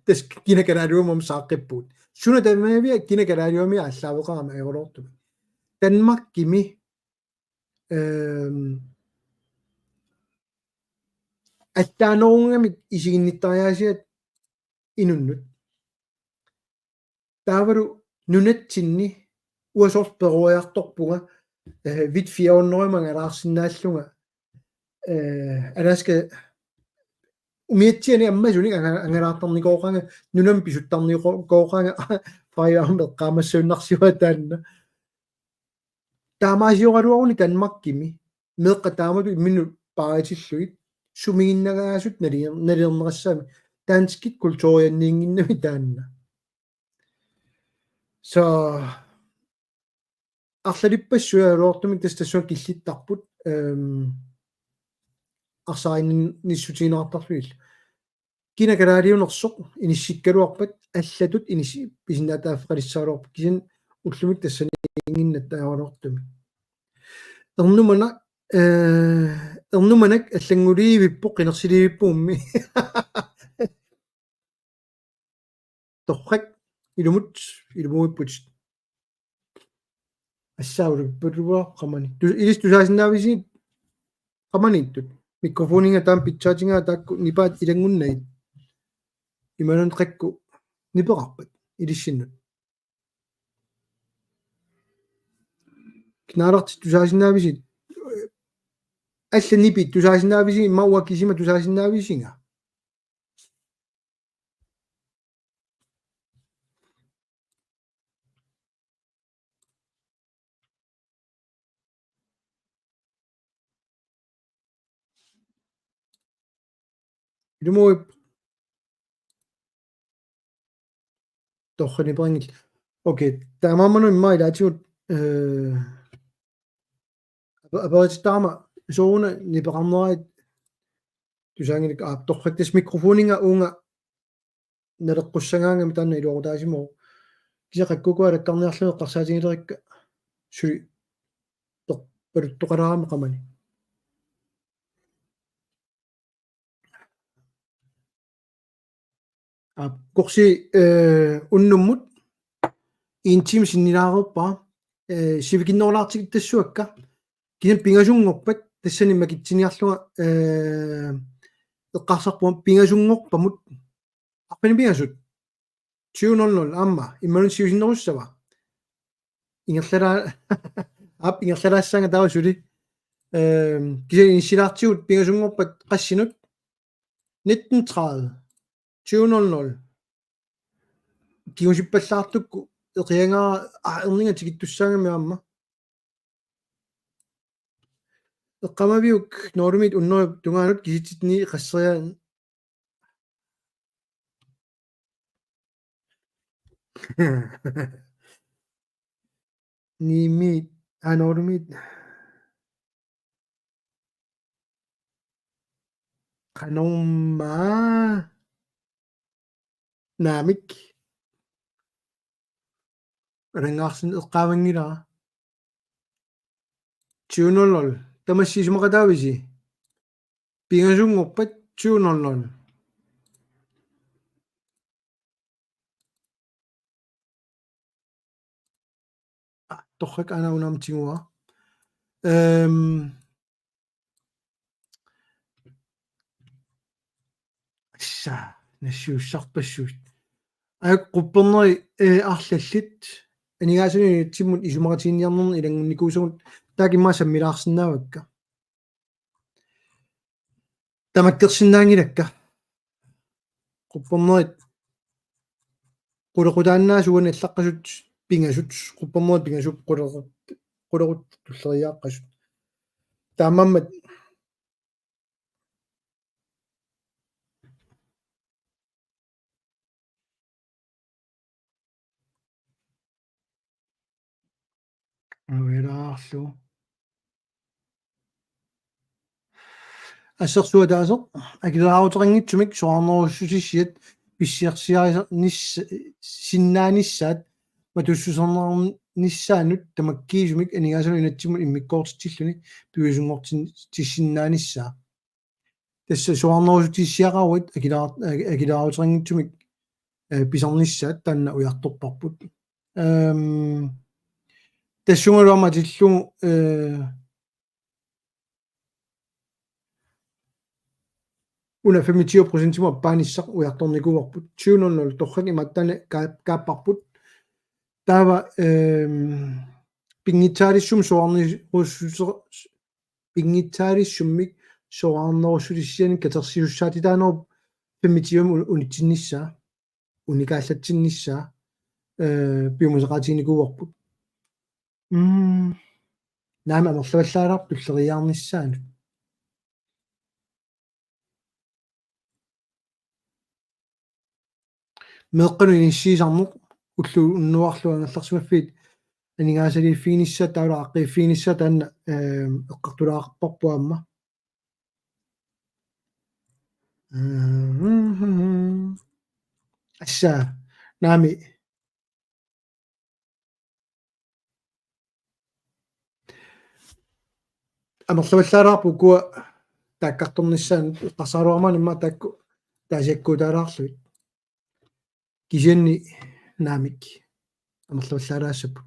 tassa kina kalaaliummik saaqqippugut. Suna tamaviat kina kalaaliummik aallaaveqarami ajoraluartumik. Danmarkimi, ehm, allaanerungamik isiginnittariaasiat inunnut. Taavalu nunatsinni uanga soorlu peroriartorpunga, eh, vit fire hundrede angalaarsinnaallunga, eh, Alaska umiatsianik ammasunik anga-, angalaartarnikooqaanga, nunamut pisuttarnikooqaanga, Freja aamma eqqaamassagunarsivoq taanna. Taamaasioraluaruni Danmarkimi meeqqat taamatut imminnut paaritillugit sumiginnagaasut nalier-, nalilerneqassagamik, danskit kulturianniinnginnami taanna. Så arlalippassuit ajoraluartumik tassa tassunga killittarput, ehm, arsaarinnissutigineqartarlugillu. Kina kalaaliunersoq inissikkaluarpat allatut inissi-, pisinnaatitaaffeqalissagaluarpoq, kisianni ullumikkut tassaniinnginnatta ajoraluartumik. Ernumanak, eh, ernumanak allannguliivippoq qinersiliivippoq ummi. Torrak, ilumut, ilumuipput. Assaavulu, pulua, qamani. Tu-, ilissi tusaasinnaavisi, qamaniittut. Mikrofoniga taama pitsaatiga taakku nipaat ilanngunnagit. Imaluunniit qakku nipeqarpat, ilissinnut. Knaalarti tusaasinnaavisi, alla nipi tusaasinnaavisi, immaqa uanga kisima tusaasinnaavisinga. Ilumuup. Torrak nipeqanngilaq. Okay, taamaammat immaqa ilaatigut, eh, ape-, aperitittarama sooruna nipeqarnerit tusaanngilakka, aap, torrak, tassa mikrofoniga uunga naleqqussagaangami taanna iluaqutaasimavoq. Kisianni qakkukkut alakkarniarlugit eqqarsaatigilerakka suli per-, paluttoqalaarami qamani. Aap, korsi, eh, unnummut en time sinnilaareerpara, eh, sivikinnerulaartigittassuakka. Kisianni pingasunngorpat tassani makitsiniarlunga, eh, eqqarsarpunga pingasunngorpamut. Arfineq-pingasut. Tyve nul nul aamma. Imaluunniit siusinnerussava? Ingerlalaa-, aap, ingerlalaassaanga taava suli. Ehm, kisianni inissilaartigut pingasunngorpat qassinut? Nitten tredive. Tyve nul nul. Kingusippallaartukku eqiagaa, aa, erninga tikittussaagami aamma. Eqqaamaviuk Norumit unnerup tungaanut kisitsitsinni qasserian. Niimit, aa, Norumit. Qanormaa. Naamik. Alangaarsin eqqaamanngilara. Tyve nul nul. Tamassi isumaqataavisi? Pingasunngorpat tyve nul nul. Aa, torrak aana unaamma tiguara. Ehm, assa, nassiussarpassuit. Aa, quppernerit, eh, arlallit. Aningaasanut inatsimmut isumaqatiginninniarnerni ilanngunnikuusagut taakku immaqa sammilaarsinnaavakka. Tamakkersinnaanngilakka. Quppernerit qulequtaannaasugut allaqqasut pingasut, quppernerit pingasut qulequt, qulequt tulleriiaaqqasut. Taamaammat Ueraarlu. Assersuataaseq, akileraarutaqanngitsumik soraarnerussutissiat pissiarsiarisarnissa-, sinnaanissaat matussusernissaannut tamakkiisumik aningaasanut inatsimmut immikkoortitsilluni piviusunngortin-, tissinnaanissaa. Tassa soraarnerussutissiaqaruit akileraar-, aki-, akileraarutaqanngitsumik, eh, pisarnissaat taanna ujartorparput. Ehm, tassungalu aamma atillugu, eh, una femogtyve procentimut appaanissaq ujartornikuuarput. Tyve nul nul torrak imaattunik kaa-, kaapparput. Taava, ehm, pinngitsaaliissummik soraarnerussute-, pinngitsaaliissummik soraarnerussutissianik katersisussaatitaanerup femogtyvemik un-, unitsinnissaa, unikaallatsinnissaa, eh, piumasaqaatiginikuuarput. Mm. Naamik, amerlavallaalaarpoq tulleriiaarnissaanut. Meeqqanut inissiisarneq ulloq unnuarlu angerlarsimaffiit aningaasaliiffiginissaat taavalu aaqqiiffiginissaat taanna, ehm, eqqartulaarparput aamma. Assa, naamik. Amerlavallaalaarpoq ukua taakkartornissaat, eqqarsaraluarama immaqa taakku taasiakkuutaalaarlugit. Kisianni naamik amerlavallaalaassapput.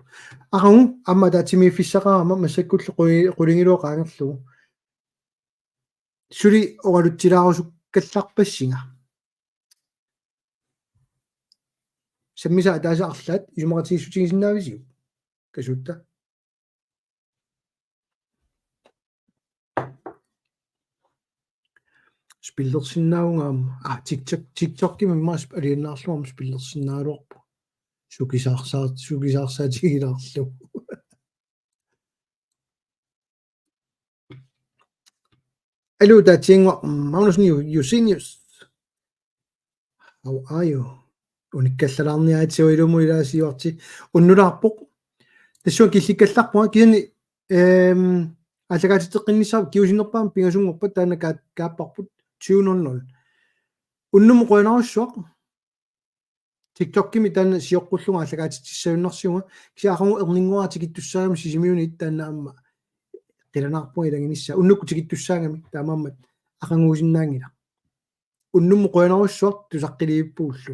Aqagu aamma ataatsimiiffissaqarama massakkullu quli-, qulingiluat qaangerlugu. Suli oqalutsilaarusukkallarpassinga. Sammisaq ataaseq arlaat isumaqatigiissutigisinnaavisiuk? Kasuutta. Spillersinnaavunga aamma. Ah, TikTok, TikTokimi immaqa sp-, alianaarlugu aamma spillersinnaagaluarpunga. Sukisaarsaa-, sukisaarsaatigilaarlugu. Aluu, taatsiannguaq Magnussen Ju-, Jusinius. How are you? Unikkallalaarniaritsi uilumu ilaasiuarti. Unnulaarpoq. Tassunga killikkallarpunga kisianni, ehm, aallakaatitseqqinnissaa kingusinnerpaamik pingasunngorpat taanna kaa-, kaapparput tyve nul nul. Unnummut qujanarsuaq. TikTokimi taanna sioqqullunga aallakaatitsissagunarsiunga. Kisianni aqagu erninnguara tikittussaagami Sisimiuni taanna aamma qilanaarpunga ilaginissaa. Unnukkut tikittussaagami taamaammat aqaguusinnaanngilaq. Unnummut qujanarsuaq tusaqqiliivippugullu.